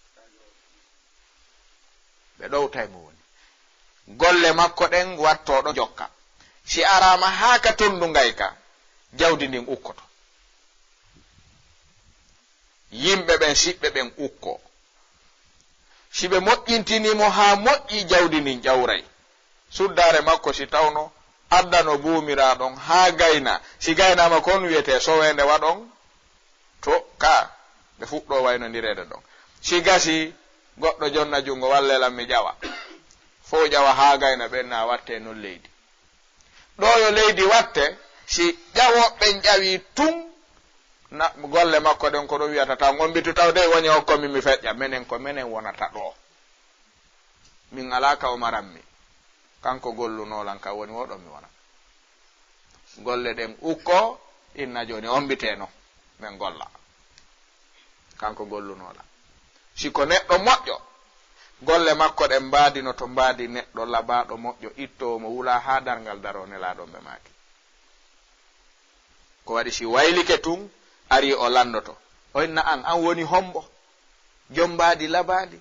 Ɓe ɗowtay mo woni. Golle makko ɗen watto ɗo jokka. Si araama haa ka tondu ngayka, jawdi ndin ukkoto. Yimɓe ɓen, siɓɓe ɓen ukkoo. Si ɓe moƴƴintini mo haa moƴƴi, jawdi ndin ƴawray. Suddaare makko si tawno addano buumiraaɗon haa gayna, si gaynaama kon wiyetee soweende waɗon to ka ɓe fuɗɗoo waynondireede ɗon. Si gasii, goɗɗo jonna junngo, wallee lan mi ƴawa. Fow ƴawa haa gayna, ɓen na wattee non leydi. Ɗo yo leydi watte, si ƴawooɓe ɓen ƴawii tun, na, golle makko ɗen ko ɗum wiyata taw, on mbitu taw dey woni hokko mi, mi feƴƴa. Menen ko menen wonata ɗo. Min alaa ka o maran mi. Kanko gollunoo lan ka woni wo ɗo mi wona. Golle ɗen ukko, inna jooni on mbitee non. Men golla. Kanko gollunoo lan. Si ko neɗɗo moƴƴo, golle makko ɗen mbaadinoto mbaadi neɗɗo labaaɗo moƴƴo, ittoowo mo wula haa darngal daroo, Nelaaɗo on ɓe maaki. Ko waɗi si waylike tun, arii o lanndoto. O inna an, an woni hombo? Jom mbaadi labaali?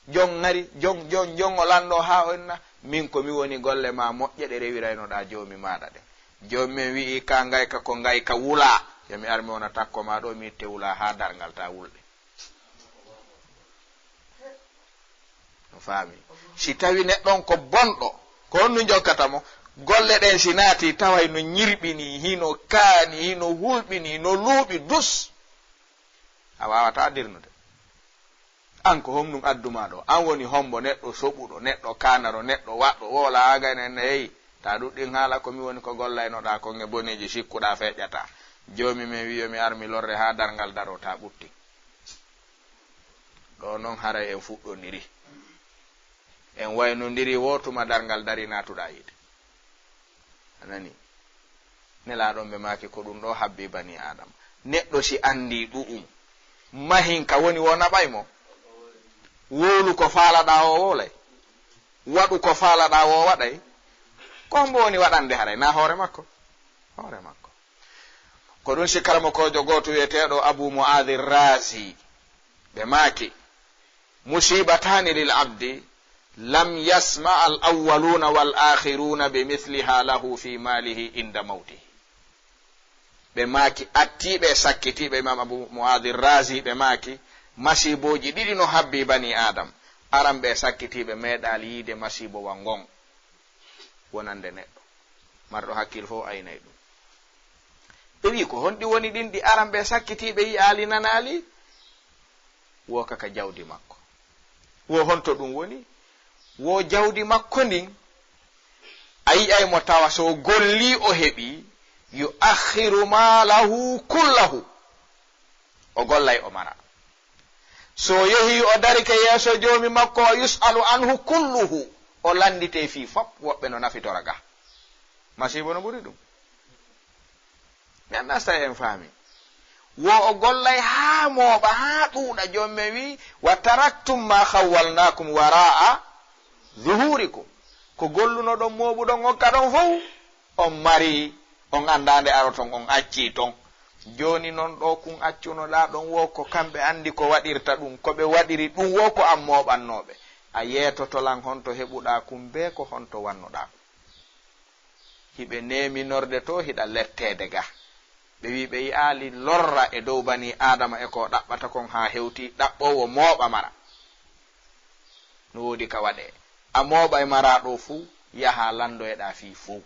Jon ŋari, jon, jon, jon o lanndoo haa o inna, min ko mi woni golle maa moƴƴe ɗe rewiraynoɗaa Joomi maaɗa ɗen. Joomi men wi'i, kaa ngayka ko ngayka wulaa, yo mi ar mi wona takko maa ɗoo, mi itte wulaa haa darngal, taa wulɗe. No faami? Si tawi neɗɗo on ko bonɗo, ko honɗun jokkata mo? Golle ɗen si naatii, taway no ñirɓinii, hino kaani, hino hulɓinii, no luuɓi dus. A waawataa dirnude. An ko honɗun addu maa ɗoo? An woni hombo? Neɗɗo soɓuɗo, neɗɗo kaanaro, neɗɗo waɗɗo, wowla haa gayna en na yehi. Taa ɗuɗɗin haala ko mi woni ko gollaynoɗaa kon e boneeji sikkuɗaa feƴƴataa. Joomi men wi'i yo mi ar mi lorre haa darngal daroo, taa ɓuttin. Ɗoo non haray en fuɗɗondiri. En waynondiri woo tuma darngal darii naatuɗaa yiite. A nanii? Nelaaɗo on ɓe maaki ko ɗun ɗoo habbii banii Aadama. Neɗɗo si anndii ɗu'un, mahin ka woni wo naɓay mo. Wowlu ko faalaɗaa woo wowlay. Waɗu ko faalaɗaa woo waɗay. Ko hombo woni waɗande haray? Naa hoore makko? Hoore makko. Ko ɗun si karamokoojo gooto wi'eteeɗo Abu Mu'aadi Raazi, ɓe maaki, musiibataani lil abdi Lam yasma al awwaluna wal akhiruna bi mithliha lahu fi malihi inda mawtihi. Ɓe maaki attiiɓe e sakkitiiɓe, Imam Abu Mu'adh Razi, ɓe maaki, masiibooji ɗiɗi no habbii banii Aadam. Aran ɓe e sakkitiiɓe meeɗaali yiide masiibowa ngon wonande neɗɗo. Marɗo hakkil fof aynay ɗum. Ɓe wi'i, "Ko honɗi woni ɗin ɗi aran ɓe sakkitiiɓe yi'aali nanaali?" Wo ka ka jawdi makko. Wo honto ɗum woni? Wo jawdi makko ndin, a yi'ay mo tawa so o gollii o heɓii, yu'akhiru maalahu kullahu. O gollay o mara. So o yehii o darike yeeso joomi makko, o yus'alu anhu kulluhu. O lannditee fii fop, woɓɓe no nafitora ga. Masiibo no ɓuri ɗum. Mi anndaa si tawi en faami. Wo o gollay haa mooɓa, haa ɗuuɗa. Joom men wi, "Wa taraktum ma khawwalnakum wara'a zuhurikum." Ko gollunoɗon mooɓuɗon okka ɗon fow, on mari, on anndaa nde aroton, on accii ton. Jooni non ɗo kun accunoɗaa ɗon wo ko kamɓe anndi ko waɗirta ɗum, ko ɓe waɗiri ɗum wo ko an mooɓannooɓe. A yeetoto lan honto heɓuɗaa kun bee ko honto wannoɗaa kun. Hiɓe neeminorde to hiɗa letteede ga. Ɓe wi'i ɓe yi'aali lorra e dow banii Aadama e ko o ɗaɓɓata kon haa hewti ɗaɓɓoowo mooɓa mara. No woodi ka waɗee. A mooɓay maraa ɗo fuu, yahaa lanndoyeɗaa fii fuu.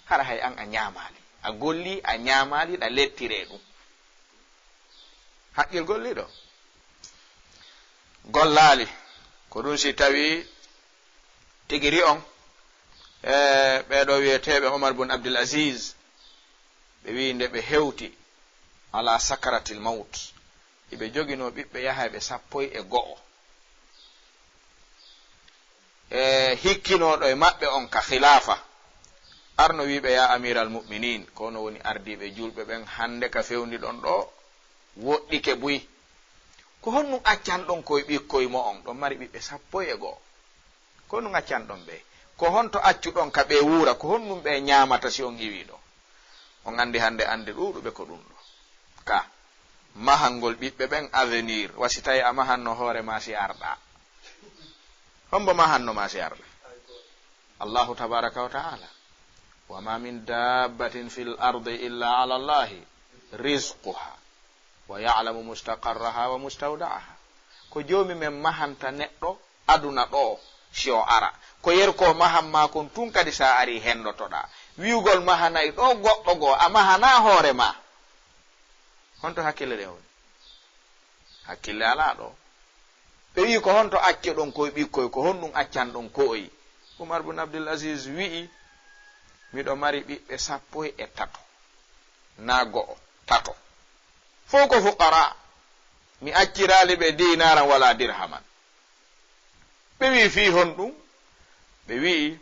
Hara hay an a ñaamaali. A gollii, a ñaamaali, ɗa lettiree ɗum. Haqqil golliiɗo gollaali. Ko ɗum si tawii tigi ri'on, e ɓee ɗoo wi'eteeɓe Omar bun Abdul Aziz, ɓe wi'i nde ɓe hewti ala sakaratil mawt, iɓe joginoo ɓiɓɓe yahayɓe sappo e go'o. E hikkinooɗo e maɓɓe on ka khilaafa, arno wi'i ɓe, "Yaa Amiiral Mu'miniin, ko onon woni ardiiɓe juulɓe ɓen, hannde ka fewndiɗon ɗoo, woɗɗike buy. Ko honɗum accanɗon koy ɓikkoy mo'on, ɗon mari ɓiɓɓe sappo e go'o? Ko honɗum accanɗon ɓe? Ko honto accuɗon ka ɓe wuura? Ko honɗum ɓe ñaamata si on iwii ɗoo?" On anndi hannde annde ɗuuɗuɓe ko ɗum ɗoo. Ka mahangol ɓiɓɓe ɓen avenir, wa si tawi a mahanno hoore maa si arɗaa. Hombo mahanno maa si arɗaa? Allahu tabaraka wa ta'ala. "Wa ma min dabbatin fil ardi illa ala Allahi rizquha wa ya'lamu mustaqarraha wa mustawda'aha." Ko Joomi men mahanta neɗɗo aduna ɗoo si o ara. Ko yer ko mahan maa kon tun kadi sa ari hendotoɗaa. Wi'ugol mahanay ɗoo goɗɗo goo, a mahanaa hoore maa. Honto hakkille ɗen woni? Hakkille alaa ɗoo. Ɓe wi'i, "Ko honto accoɗon koy ɓikkoy, ko honɗum accanɗon ko'oy?" Umar bun Abdul Aziz wi'i, "Miɗo mari ɓiɓɓe sappo e tato, naa go'o, tato. Fow ko fuqara. Mi acciraali ɓe diinaaran wala dirhaman." Ɓe wi'i, "Fii honɗum?" Ɓe wi'i,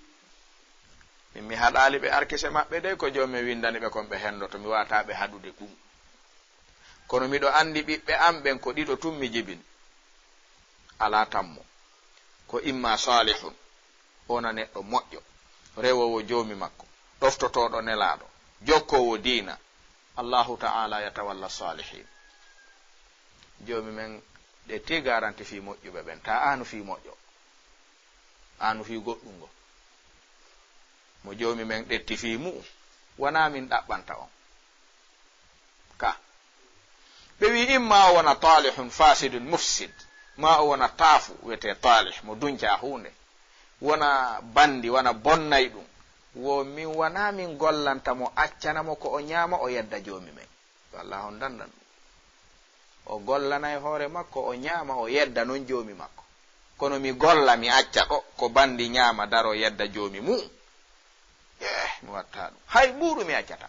"Min mi haɗaali ɓe arkise maɓɓe dey, ko Joomi men windani ɓe kon ɓe hendoto, mi waawataa ɓe haɗude ɗum. Kono miɗo anndi ɓiɓɓe am ɓen ko ɗiɗo tun mi jibini. Alaa tammo. Ko imma saalihun, wona neɗɗo moƴƴo, rewoowo Joomi makko, ɗoftotooɗo Nelaaɗo, jokkoowo diina. Allahu ta'ala yatawalla saalihin." Joomi men ɗetti garanti fii moƴƴuɓe ɓen, ta aanu fii moƴƴo, aanu fii goɗɗungo. Mo Joomi men ɗetti fii mu'un, wanaa min ɗaɓɓanta on. Ka. Ɓe wi'i, "Imma o wona taalihun fasidun mufsid, ma o wona taafu wiyetee taalih, mo dunca huunde, wona bandi, wona bonnay ɗum. Wo min, wanaa min gollanta mo, accana mo ko o ñaama, o yedda Joomi men." Ko Allah on dandan ɗum. O gollanay hoore makko, o ñaama, o yedda non Joomi makko. Kono mi golla, mi acca ɗo, ko bandi ñaama, daro yedda Joomi mu'un. Eh, mi watta ɗum. Hay ɓuuɗu mi accata.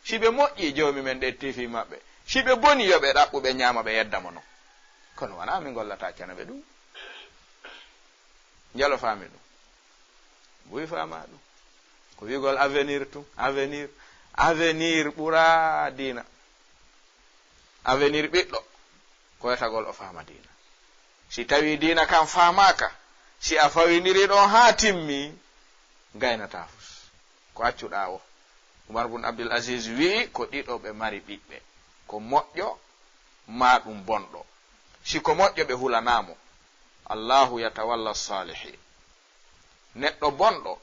Si ɓe moƴƴi, Joomi men ɗetti fii maɓɓe. Si ɓe boni, yo ɓe ɗaɓɓu, ɓe ñaama, ɓe yedda mo non. Kono wanaa mi gollata accana ɓe ɗum. Njalo faami ɗum. Buy faama ɗum. Ko wi'ugol avenir tun, avenir. Avenir ɓura diina. Avenir ɓiɗɗo, ko wetagol o faama diina. Si tawi diina kan faamaaka, si a fawindiri ɗon haa timmi, gaynataa fus. Ko accuɗaa o. Umar bun Abdul Aziz wi'i, ko ɗiɗo ɓe mari ɓiɓɓe. Ko moƴƴo, maa ɗum bonɗo. Si ko moƴƴo, ɓe hulanaa mo. Allahu yatawalla salihin. Neɗɗo bonɗo,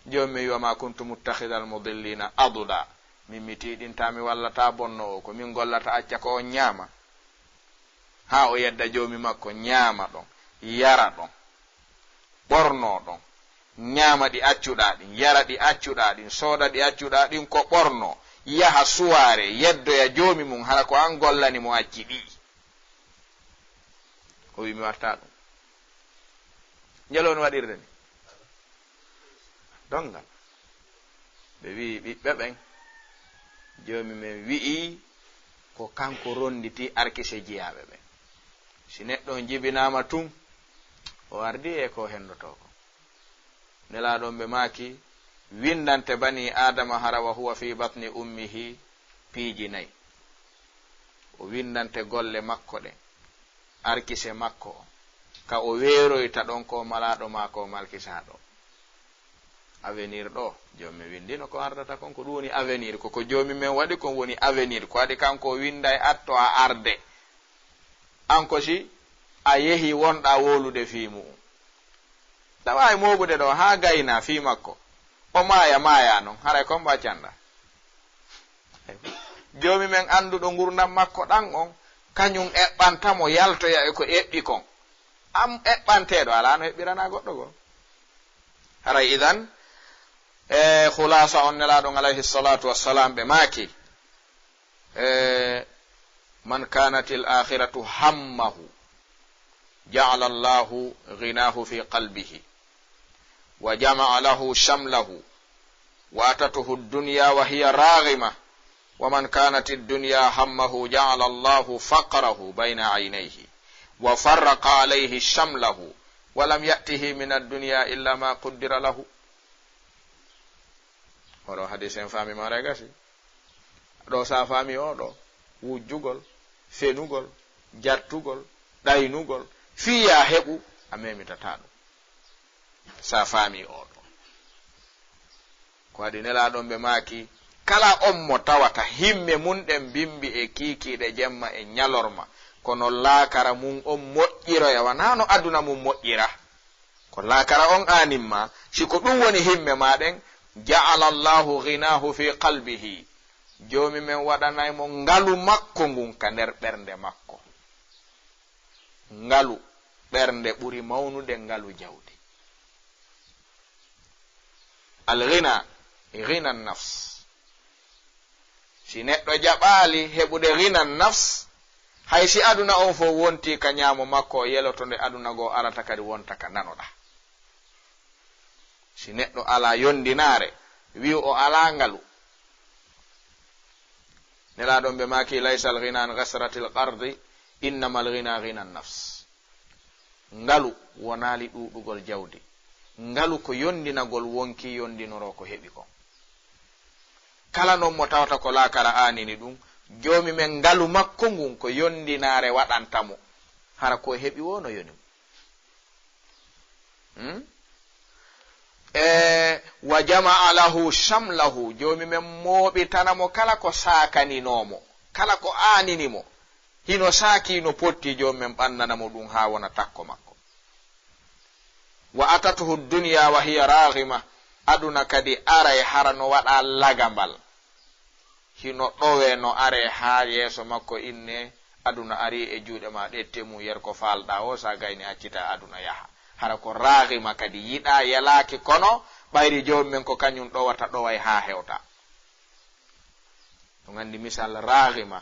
joomum wi'a, "Ma kuntu muttakhidal mudillina aduda." Min mi tiiɗintaa, mi wallataa bonnoowo, ko min gollata, acca ko on ñaama. Haa o yedda joomi makko, ñaama ɗon, yara ɗon, ɓornoo ɗon, ñaama ɗi accuɗaa ɗin, yara ɗi accuɗaa ɗin, sooda ɗi accuɗaa ɗin ko ɓornoo, yaha suwaare, yeddoya joomi mum, hara ko an gollani mo acci ɗi. O wi, "Mi wartaa ɗum." Njelo on waɗirde ni? Donngal. Ɓe wi'i ɓiɓɓe ɓen, "Joomi men wi'i ko kanko ronnditi arkise jiyaaɓe ɓen. Si neɗɗo on jibinaama tun, o ardii e ko henndotoo kon." Nelaaɗo on ɓe maaki, "Winndante bani Aadama hara wa huwa fi batni ummihi piiji nayi." O winndante golle makko ɗen, arkise makko on, ka o weeroyta ɗon ko malaaɗo maa ko malkisaaɗo. Avenir ɗo, joomi men winndino ko ardata kon, ko ɗum woni avenir, ko ko joomi men waɗi kon woni avenir, ko waɗi kanko o winnday atto a arde. An ko si a yehi wonɗa wowlude fii mu'un. Tawa e mooɓude ɗo haa gayna fii makko. O maaya, maaya non, haray kon mba cannda. Joomi men annduɗo ngurndan makko ɗan on, kañum eɓɓanta mo yaltoya e ko eɓɓi kon. Am eɓɓanteeɗo alaa no eɓɓiranaa goɗɗo goo. Haray idan, e khulasa on nelaaɗo on alayhi salatu wassalam ɓe maaki, e, "Man kanat al akhiratu hammahu, ja'ala Allahu ghinahu fi qalbihi, wa jama'a lahu shamlahu, wa atatuhu ad-dunya wa hiya raghima, wa man kanat ad-dunya hammahu, ja'ala Allahu faqrahu bayna aynayhi, wa farraqa alayhi shamlahu, wa lam ya'tihi min ad-dunya illa ma quddira lahu." Oɗo hadis en faami maara e gasi. Ɗo sa faami oɗo, wujjugol, fenugol, jattugol, ɗaynugol, fii ya heɓu, a memitataa ɗum. Sa faami oɗo. Ko waɗi nelaaɗo on ɓe maaki, kala on mo tawata himme mun ɗen bimbi e kiikiiɗe jemma e ñalorma, kono laakara mun on moƴƴiroya, wanaa no aduna mun moƴƴira. Ko laakara on aanin ma, si ko ɗum woni himme ma ɗen, ja'ala Allahu ghinahu fi qalbihi. Joomi men waɗanay mo ngalu makko ngun ka nder ɓernde makko. Ngalu ɓernde ɓuri mawnude ngalu jawdi. Al ghina, ghina nafs. Si neɗɗo jaɓaali heɓude ghina nafs, hay si aduna on fof wonti ka ñaamo makko, o yeloto nde aduna goo arata kadi wonta ka nanoɗa. Si neɗɗo alaa yondinaare, wi'u o alaa ngalu. Nelaaɗo on ɓe maaki, "Laysa al ghina an ghasratil qardi, innama al ghina ghina nafs." Ngalu wonaali ɗuuɗugol jawdi. Ngalu ko yondinagol wonki yondinoro ko heɓi kon. Kala non mo tawata ko laakara aanini ɗum, joomi men ngalu makko ngun ko yondinaare waɗanta mo. Hara ko heɓi wo no yoni mo. Hmm? E, wa jama'a lahu shamlahu, joomi men mooɓitana mo kala ko saakaninoo mo, kala ko aanini mo. Hino saakii no potti, joomi men ɓannana mo ɗum haa wona takko makko. Wa atatuhu dunya wa hiya raghima, aduna kadi aray hara no waɗa lagambal. Hino ɗowe no are haa yeeso makko, inne, "Aduna ari e juuɗe ma, ƴette mum yer ko faalɗaa o, sa gayni accita aduna yaha." Hara ko raghima kadi yiɗaa yelaaki, kono ɓayri joomi men ko kañum ɗowata ɗoway haa hewta. On anndi misal raghima,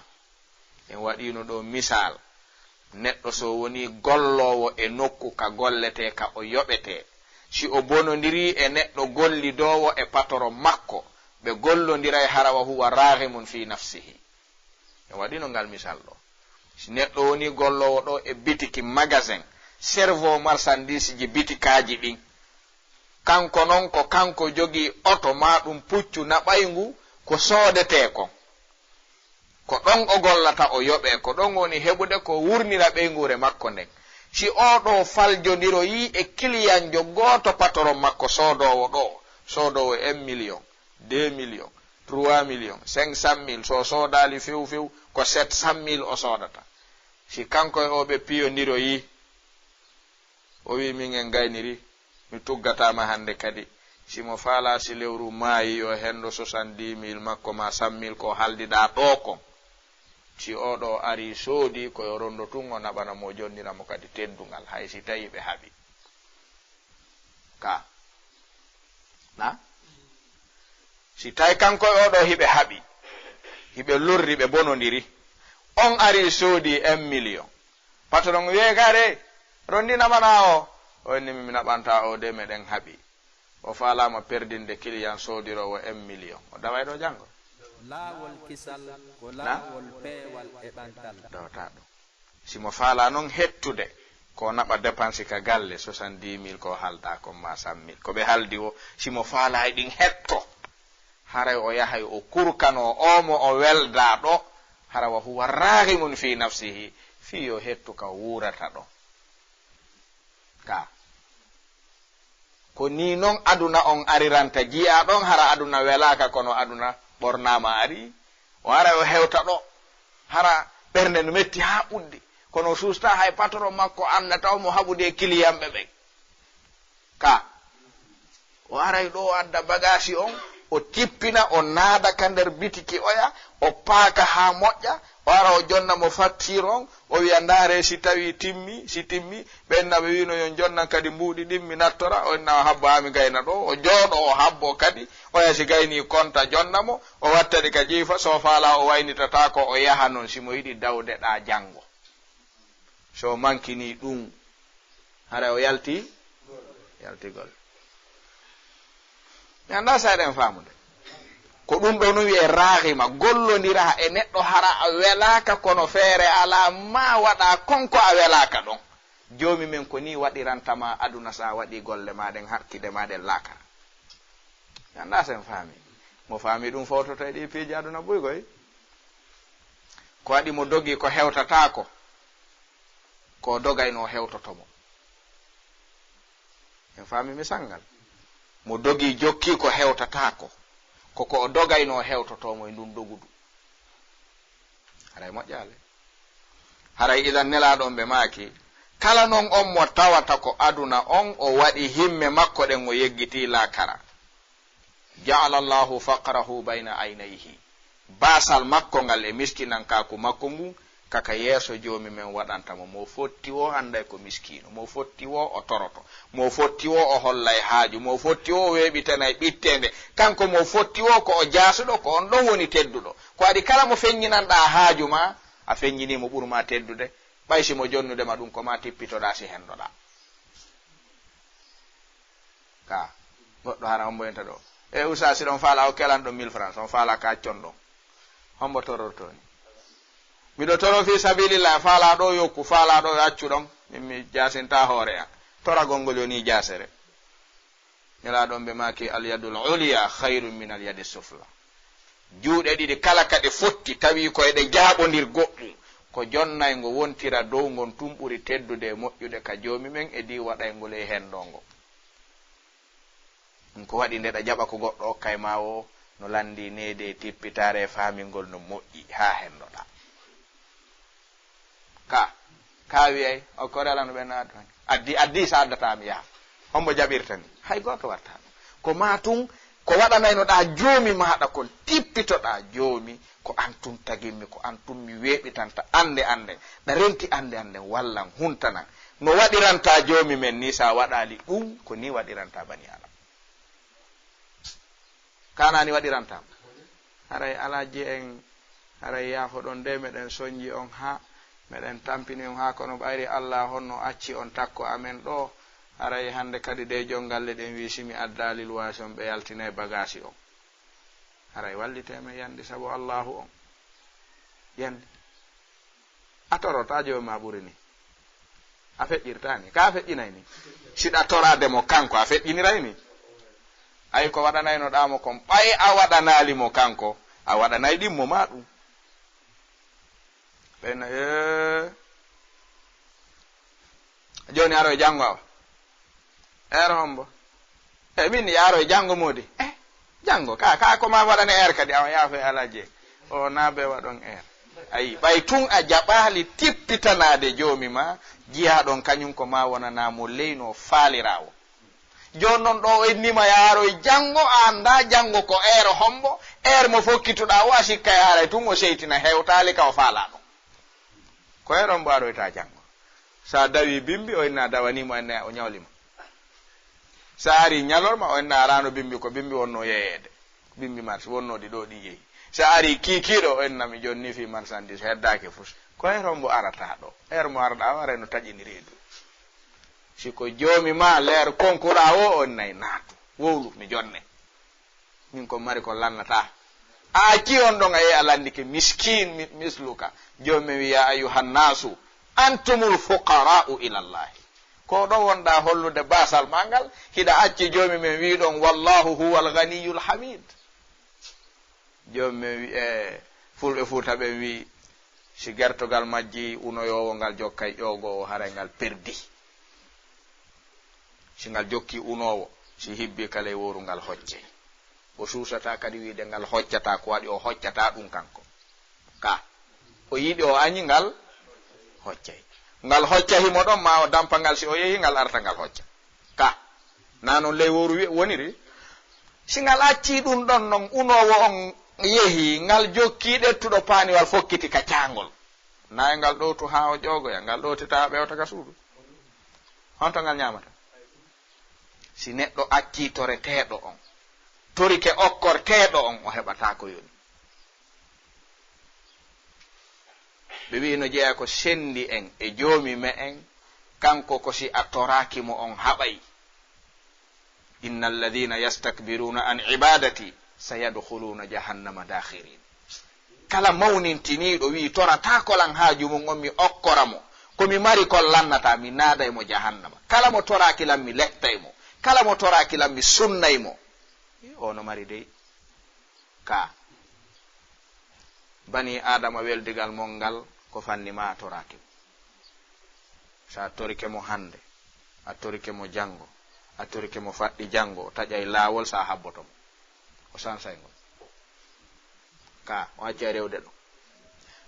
en waɗiino ɗo misal. Neɗɗo so woni golloowo e nokku ka golletee, ka o yoɓetee, si o bonondirii e neɗɗo gollidoowo e patoro makko, ɓe gollondiray hara wa huwa raghimun fi nafsihi. En waɗino ngal misal ɗo. Si neɗɗo woni golloowo ɗo e bitiki, magasin, servo marchandise ji bitikaaji ɗin, kanko non ko kanko jogii oto maa ɗum puccu naɓayngu ko soodetee kon. Ko ɗon o gollata, o yoɓee, ko ɗon woni heɓude ko wurnira ɓeynguure makko nden. Si oo ɗoo faljondiroyii e kiliyanjo gooto, patoron makko soodoowo ɗoo, soodoowo un million, deux millions, trois millions, cinq cent mille, so soodaali few few, ko sept cent mille o soodata. Si kanko e oo ɓe piyondiroyii, O wi, min en gayniri, mi tuggataama hannde kadi. Si mo faalaa si lewru maayi, yo henndo soixante-dix mille makko ma cent mille ko haaldiɗaa ɗoo kon. Si oo ɗoo arii soodii, ko yo ronndo tun o naɓana mo, o jonnira mo kadi teddungal, hay si tawii ɓe haɓi. Ka. Na? Si tawi kanko e oo ɗoo hiɓe haɓi, hiɓe lorri, ɓe bonondiri, on arii soodii un million. Patron wi'e, "Gare, ronndina mana o." O inni, "Mi naɓanta o de, meɗen haɓi." O faalaama perdinde client soodiroowo un million. O daway ɗoo janngo. Laawol kisal ko Na? laawol peewal e ɓantal. Dawataa ɗum. Si mo faalaa noon hettude, ko naɓa dépense ka galle, soixante-dix mille ko haaldaa kon ma cent mille. Ko ɓe haaldi o, si mo faalaa e ɗin hetto, haray o yahay o kurkanoo oo mo o weldaa ɗoo, hara wa huwa raagimun fii nafsihi, fii yo hettu ka wuurata ɗoo. Ka. Ko nii non aduna on ariranta. Jiyaa ɗon hara aduna welaaka, kono aduna ɓornaama ari. O ara o hewta ɗoo. Hara ɓernde no metti haa ɓuddi. Kono o suustaa hay patron makko annda taw mo haɓude e kiliyanɓe ɓen. Ka. O aray ɗoo o adda bagaasi on, o tippina, o naada ka nder bitiki oya, o paaka haa moƴƴa, o ara o jonna mo facture on, o wi'a, "Ndaaree si tawii timmi, si timmi." Ɓen na ɓe wi'no, "Yo on jonnan kadi mbuuɗi ɗin, mi nattora." O inna o habba, "Haa mi gayna ɗoo." O jooɗoo, o habboo kadi, oya si gaynii konta jonna mo, o watta ɗi ka jiifa, so faalaa o waynitataako, o yaha non, si mo yiɗi dawde ɗaa janngo. So mankinii ɗum, haray o yalti, yalti golle. Mi anndaa so eɗen faamude. Ko ɗum ɗoo no wi'ee raagima, gollondira e neɗɗo hara a welaaka, kono feere alaa, ma waɗa kon ko a welaaka ɗon. Joomi men ko nii waɗiranta ma aduna, so a waɗii golle maa ɗen, hakkide maa ɗen laakara. Mi anndaa so en faami. Mo faami ɗum fowtoto e ɗii piiji aduna buy koy. Ko waɗi mo dogi ko hewtataako, ko o dogaynoo hewtoto mo. En faami misal ngal. Mo dogi jokki ko hewtataako, ko ko o dogaynoo hewtoto mo e ndun dogudu. Haray moƴƴaali. Haray idan Nelaaɗo on ɓe maaki, kala non on mo tawata ko aduna on o waɗi himme makko ɗen o yeggitii laakara. Ja'ala Allahu faqrahu bayna aynayhi. Baasal makko ngal e miskinankaaku makko ngun, kaka yeeso Joomi men waɗanta mo. Mo fotti woo annday ko miskiino. Mo fotti woo o toroto. Mo fotti woo o hollay haaju. Mo fotti woo o weeɓitanay ɓitteende. Kanko mo fotti woo ko o jaasuɗo, ko on ɗon woni tedduɗo. Ko waɗi kala mo feññinanɗaa haaju maa, a feññinii mo ɓuri maa teddude. Ɓay si mo jonnude ma ɗum, ko maa tippitoɗaa si hendoɗaa. Ka goɗɗo hara hombo yenta ɗo. E usa, si ɗon faala o kelan ɗon mille francs, on faala ka accon ɗon. Hombo tororto ni? Miɗo toro fi sabilillah, faala ɗo yokku, faala ɗo accu ɗon. Min mi jasinta hoore an. Toragol ngol yo ni jasere. Nelaaɗo on ɓe maaki, "Al yadul ulya khayrun min al yadi sufla." Juuɗe ɗiɗi kala ka ɗe fotti, tawi ko eɗe jaaɓondir goɗɗum, ko jonnayngo wontira dow ngon tun ɓuri teddude e moƴƴude ka Joomi men e di waɗayngol e henndo ngo. Ɗum ko waɗi nde ɗa jaɓa ko goɗɗo okkay ma woo, no lanndii neede e tippitaare e faamingol no moƴƴi haa henndoɗaa. Ka, ka wiyay, o korela no ɓe naatu hen. Addi, addi sa addataa mi yaha. Hombo jaɓirta ni? Hay gooto wartaa ɗum. Ko maa tun, ko waɗanaynoɗaa Joomi maaɗa kon, tippitoɗaa Joomi, ko an tun tagimmi, ko an tun mi weeɓitanta annde an nden. Ɗa renti annde an nden, wallan, huntanan. No waɗirantaa Joomi men ni, sa waɗaali ɗum, ko ni waɗirantaa bani Aadama. Ka na ni waɗirantaa. Haray Alhaji en, haray yaafo ɗon de, meɗen sonji on haa, meɗen tampini on haa, kono ɓayri Allah honno acci on takko amen ɗo. Haray hannde kadi de jon galle ɗen wi si mi addaali luwaasi on, ɓe yaltinay bagaasi on. Haray wallitee men yandi sabu Allahu on. Yandi. A torotaa Joomi ma ɓuri ni. A feƴƴirtaa ni. Ka a feƴƴinay ni. Si ɗa toraade mo kanko, a feƴƴiniray ni. Ay ko waɗanaynoɗaa mo kon, ɓay a waɗanaali mo kanko, a waɗanay ɗimmo ma ɗum. Ɓen na, ee. Jooni aroy janngo awa. Eer hombo? E min yaaro e janngo moodi. Eh, janngo ka, ka ko ma waɗane eer kadi, awa yaafo e Alhaji. O naabe waɗon eer. Ayi, ɓay tun a jaɓaali tippitanaade Joomi maa, jiyaaɗo on kañun ko maa wonanaa mo ley no faaliraawo. Jooni non ɗoo o innii ma yaaroy janngo, a anndaa janngo ko eero hombo, eer mo fokkituɗaa o a sikka yaaray tun o seytina hewtaali ka o faalaa ɗon. Ko eer on mbo aroyta janngo. So a dawii bimbi o inna a dawanii mo inna o ñawli ma. So a arii ñalorma o inna a raano bimbi ko bimbi wonnoo yeeyeede. Bimbi marsi wonnoo ɗi ɗoo ɗi yehi. So a arii kiikiiɗo o inna mi jooni nii fii marchandise heddaaki fus. Ko eer on mbo arataa ɗoo. Eer mo arɗaa o aray no taƴini reedu. Si ko Joomi maa leer konkuɗaa o o innay naatu. Wowlu mi jonne. Min ko mari ko lannataa. A accii on ɗon a yehi a lanndike miskin mi-, misluka. Joomi men wi, "Ya ayyuhan nasu, antumul fuqara'u ila Allahi." Ko ɗo wonɗaa hollude baasal maa ngal, hiɗa acci Joomi men wi ɗon, "Wallahu huwal ghaniyul hamid." Joomi men wi, e Fulɓe Fuuta ɓen wi, si gertogal majji unoyoowo ngal jokkay ƴoogo o, haray ngal perdi. Si ngal jokki unoowo, si hibbi ka ley wowru ngal hoccay. O suusataa kadi wiide ngal hoccataa, ko waɗi o hoccataa ɗun kanko. Ka o yiɗi o añi ngal hoccay. Ngal hocca himo ɗon, ma o dampa ngal, si o yehi ngal arta ngal hocca. Ka naa non ley wowru wi-, woniri? Si ngal accii ɗun ɗon non, unoowo on yehi, ngal jokki ɗettuɗo paaniwal fokkiti ka caangol. Naa e ngal ɗowtu haa o ƴoogoya, ngal ɗowtita haa ɓewta ka suudu. Honto ngal ñaamata? Si neɗɗo accii toreteeɗo on, torike okkorteeɗo on, o heɓataa ko yoni. Ɓe wi'i no jeyaa ko senndi en e Joomi me'en, kanko ko si a toraaki mo on haɓay. "Inna alladhina yastakbiruna an ibadati sayadkhuluna jahannama dakhirin." Kala mawnintiniiɗo wi'i, "Torataako lan haaju mun on, mi okkora mo. Ko mi mari kon lannata, mi naaday mo jahannama. Kala mo toraaki lan, mi lettay mo. Kala mo toraaki lan, mi sunnay mo." O no mari dey. Ka bani Aadama weldigal mon ngal ko fanni ma a toraaki mo. Sa torike mo hande, a torike mo jango, a torike mo faɗɗi jango, o taƴay laawol sa habboto mo. O sansay ngol. Ka o acca rewde ɗo.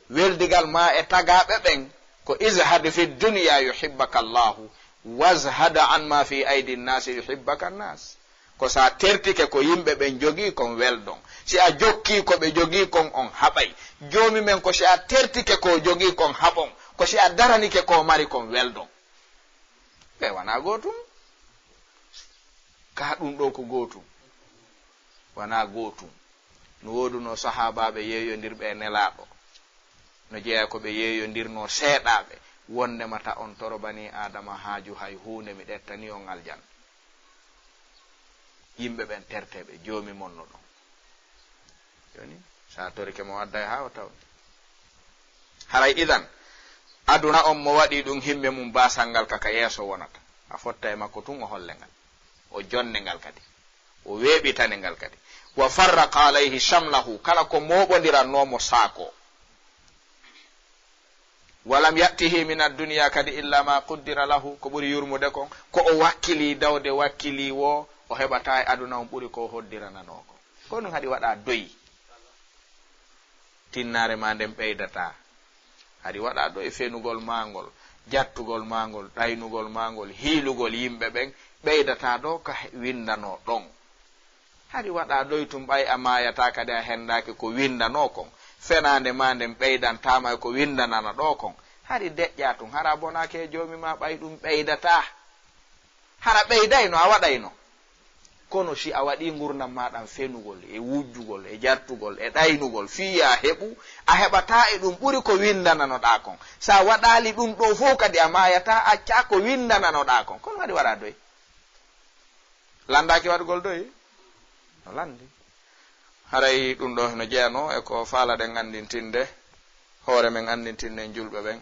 Weldigal ma e tagaɓe ɓen ko izhad fi dunya yuhibbaka Allahu, wazhad an ma fi aidi nnasi yuhibbaka nnas. Ko sa tertike ko yimɓe ɓen jogii kon weldon. Si a jokkii ko ɓe jogii kon on haɓay. Joomi men ko si a tertike ko jogii kon haɓon. Ko si a daranike ko mari kon weldon. Ɓe wanaa gootum. Ka ɗum ɗo ko gootum. Wanaa gootum. No woodunoo sahaabaaɓe yeeyondirɓe e Nelaaɗo. No jeyaa ko ɓe yeeyondirnoo seeɗaaɓe. Wonndema ta on toro banii Aadama haaju hay huunde, mi ɗettanii on aljanna. Yimɓe ɓen terteeɓe, Joomi mon no ɗon. Jooni, sa torike mo adday haa o taw. Haray idan, aduna on mo waɗi ɗum himme mum baasal ngal ka, ka yeeso wonata. A fotta e makko tun o holle ngal. O jonne ngal kadi. O weeɓitane ngal kadi. Wa farraqa alayhi shamlahu, kala ko mooɓondirannoo mo saako. Walam ya'tihi min ad-dunya kadi illa ma quddira lahu, ko ɓuri yurmude kon, ko o wakkili dawde wakkili wo, o heɓata e aduna on ɓuri ko o hoddirananoo kon. Ko ɗum haɗi waɗa doyi. Tinnaare ma nden ɓeydata. Haɗi waɗa doyi fenugol ma ngol, jattugol ma ngol, ɗaynugol ma ngol, hiilugol yimɓe ɓen, ɓeydata ɗo ka he-, windanoo ɗon. Hari waɗa ɗoy tun ɓay a maayataa kadi a hendaaki ko windanoo kon. Fenaande maa nden ɓeydantaama e ko windanana ɗoo kon. Hari deƴƴaa tun, hara a bonaaki e Joomi maa ɓay ɗum ɓeydataa. Hara ɓeydayno, a waɗayno. Kono si a waɗii ngurndan maa ɗan fenugol, e wujjugol, e jartugol, e ɗaynugol, fii yo a heɓu, a heɓataa e ɗum ɓuri ko windananoɗaa kon. Si a waɗaali ɗum ɗoo fow kadi a maayataa, accaa ko windananoɗaa kon. Kono waɗi waɗa doy. Lanndaaki waɗugol doy? No lanndi. Haray ɗum ɗo no jeyanoo e ko faalaɗen anndintinde hoore men, anndintinnen julɓe ɓen,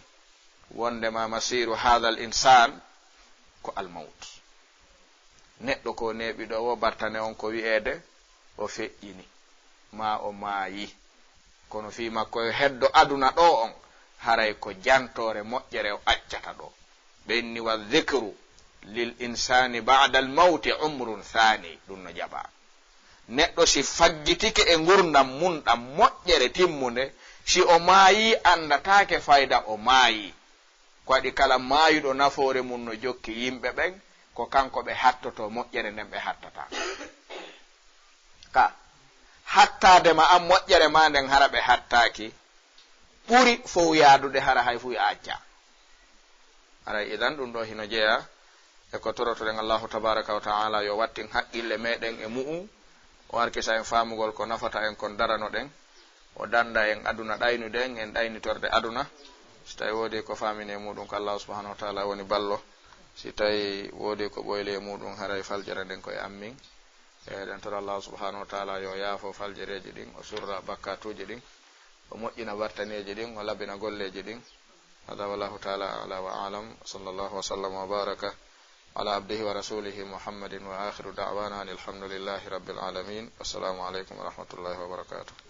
wonndema masiiru haadal insaan ko almawt. Neɗɗo ko neeɓi ɗo wo, bartane on ko wi'eede o feƴƴini, maa o maayi. Kono fii makko yo heddo aduna ɗoo on, haray ko jantoore moƴƴere o accata ɗoo. Ɓe inni, "Wa dhikru lil insani ba'da al mawti umrun thani." Ɗum no jaɓaa. Neɗɗo si faggitike e ngurndan mun ɗan moƴƴere timmunde, Si o maayii, anndataake fayda o maayii. Ko waɗi kala maayuɗo nafoore mum no jokki yimɓe ɓen, ko kanko ɓe hattoto, moƴƴere nden ɓe hattataa. Ka hattaade ma an moƴƴere ma nden hara ɓe hattaaki, ɓuri fow yaadude hara hay fow a accaa. Haray idan ɗum ɗo hino jeyaa e ko torotoɗen Allahu tabaraka wa ta'ala yo wattin haqqille meɗen e mu'u, o arkisa en faamugol ko nafata en kon daranoɗen, o danda en aduna ɗaynude en, en ɗaynitorde aduna. Si tawi woodi ko faamini e muɗum ko Allahu subhanahu wa ta'ala woni ballo, si tawi woodi ko ɓoyli e muɗum haray faljere nden ko e ammin. Eɗen tora Allahu subhanahu wa ta'ala yo yaafo faljereeji ɗin, o surra bakkatuuji ɗin, o moƴƴina wartaneeji ɗin, o labina golleeji ɗin. هذا والله تعالى أعلى وأعلم، وصلى الله وسلم وبارك على عبده ورسوله محمد، وآخر دعوانا أن الحمد لله رب العالمين. السلام عليكم ورحمة الله وبركاته.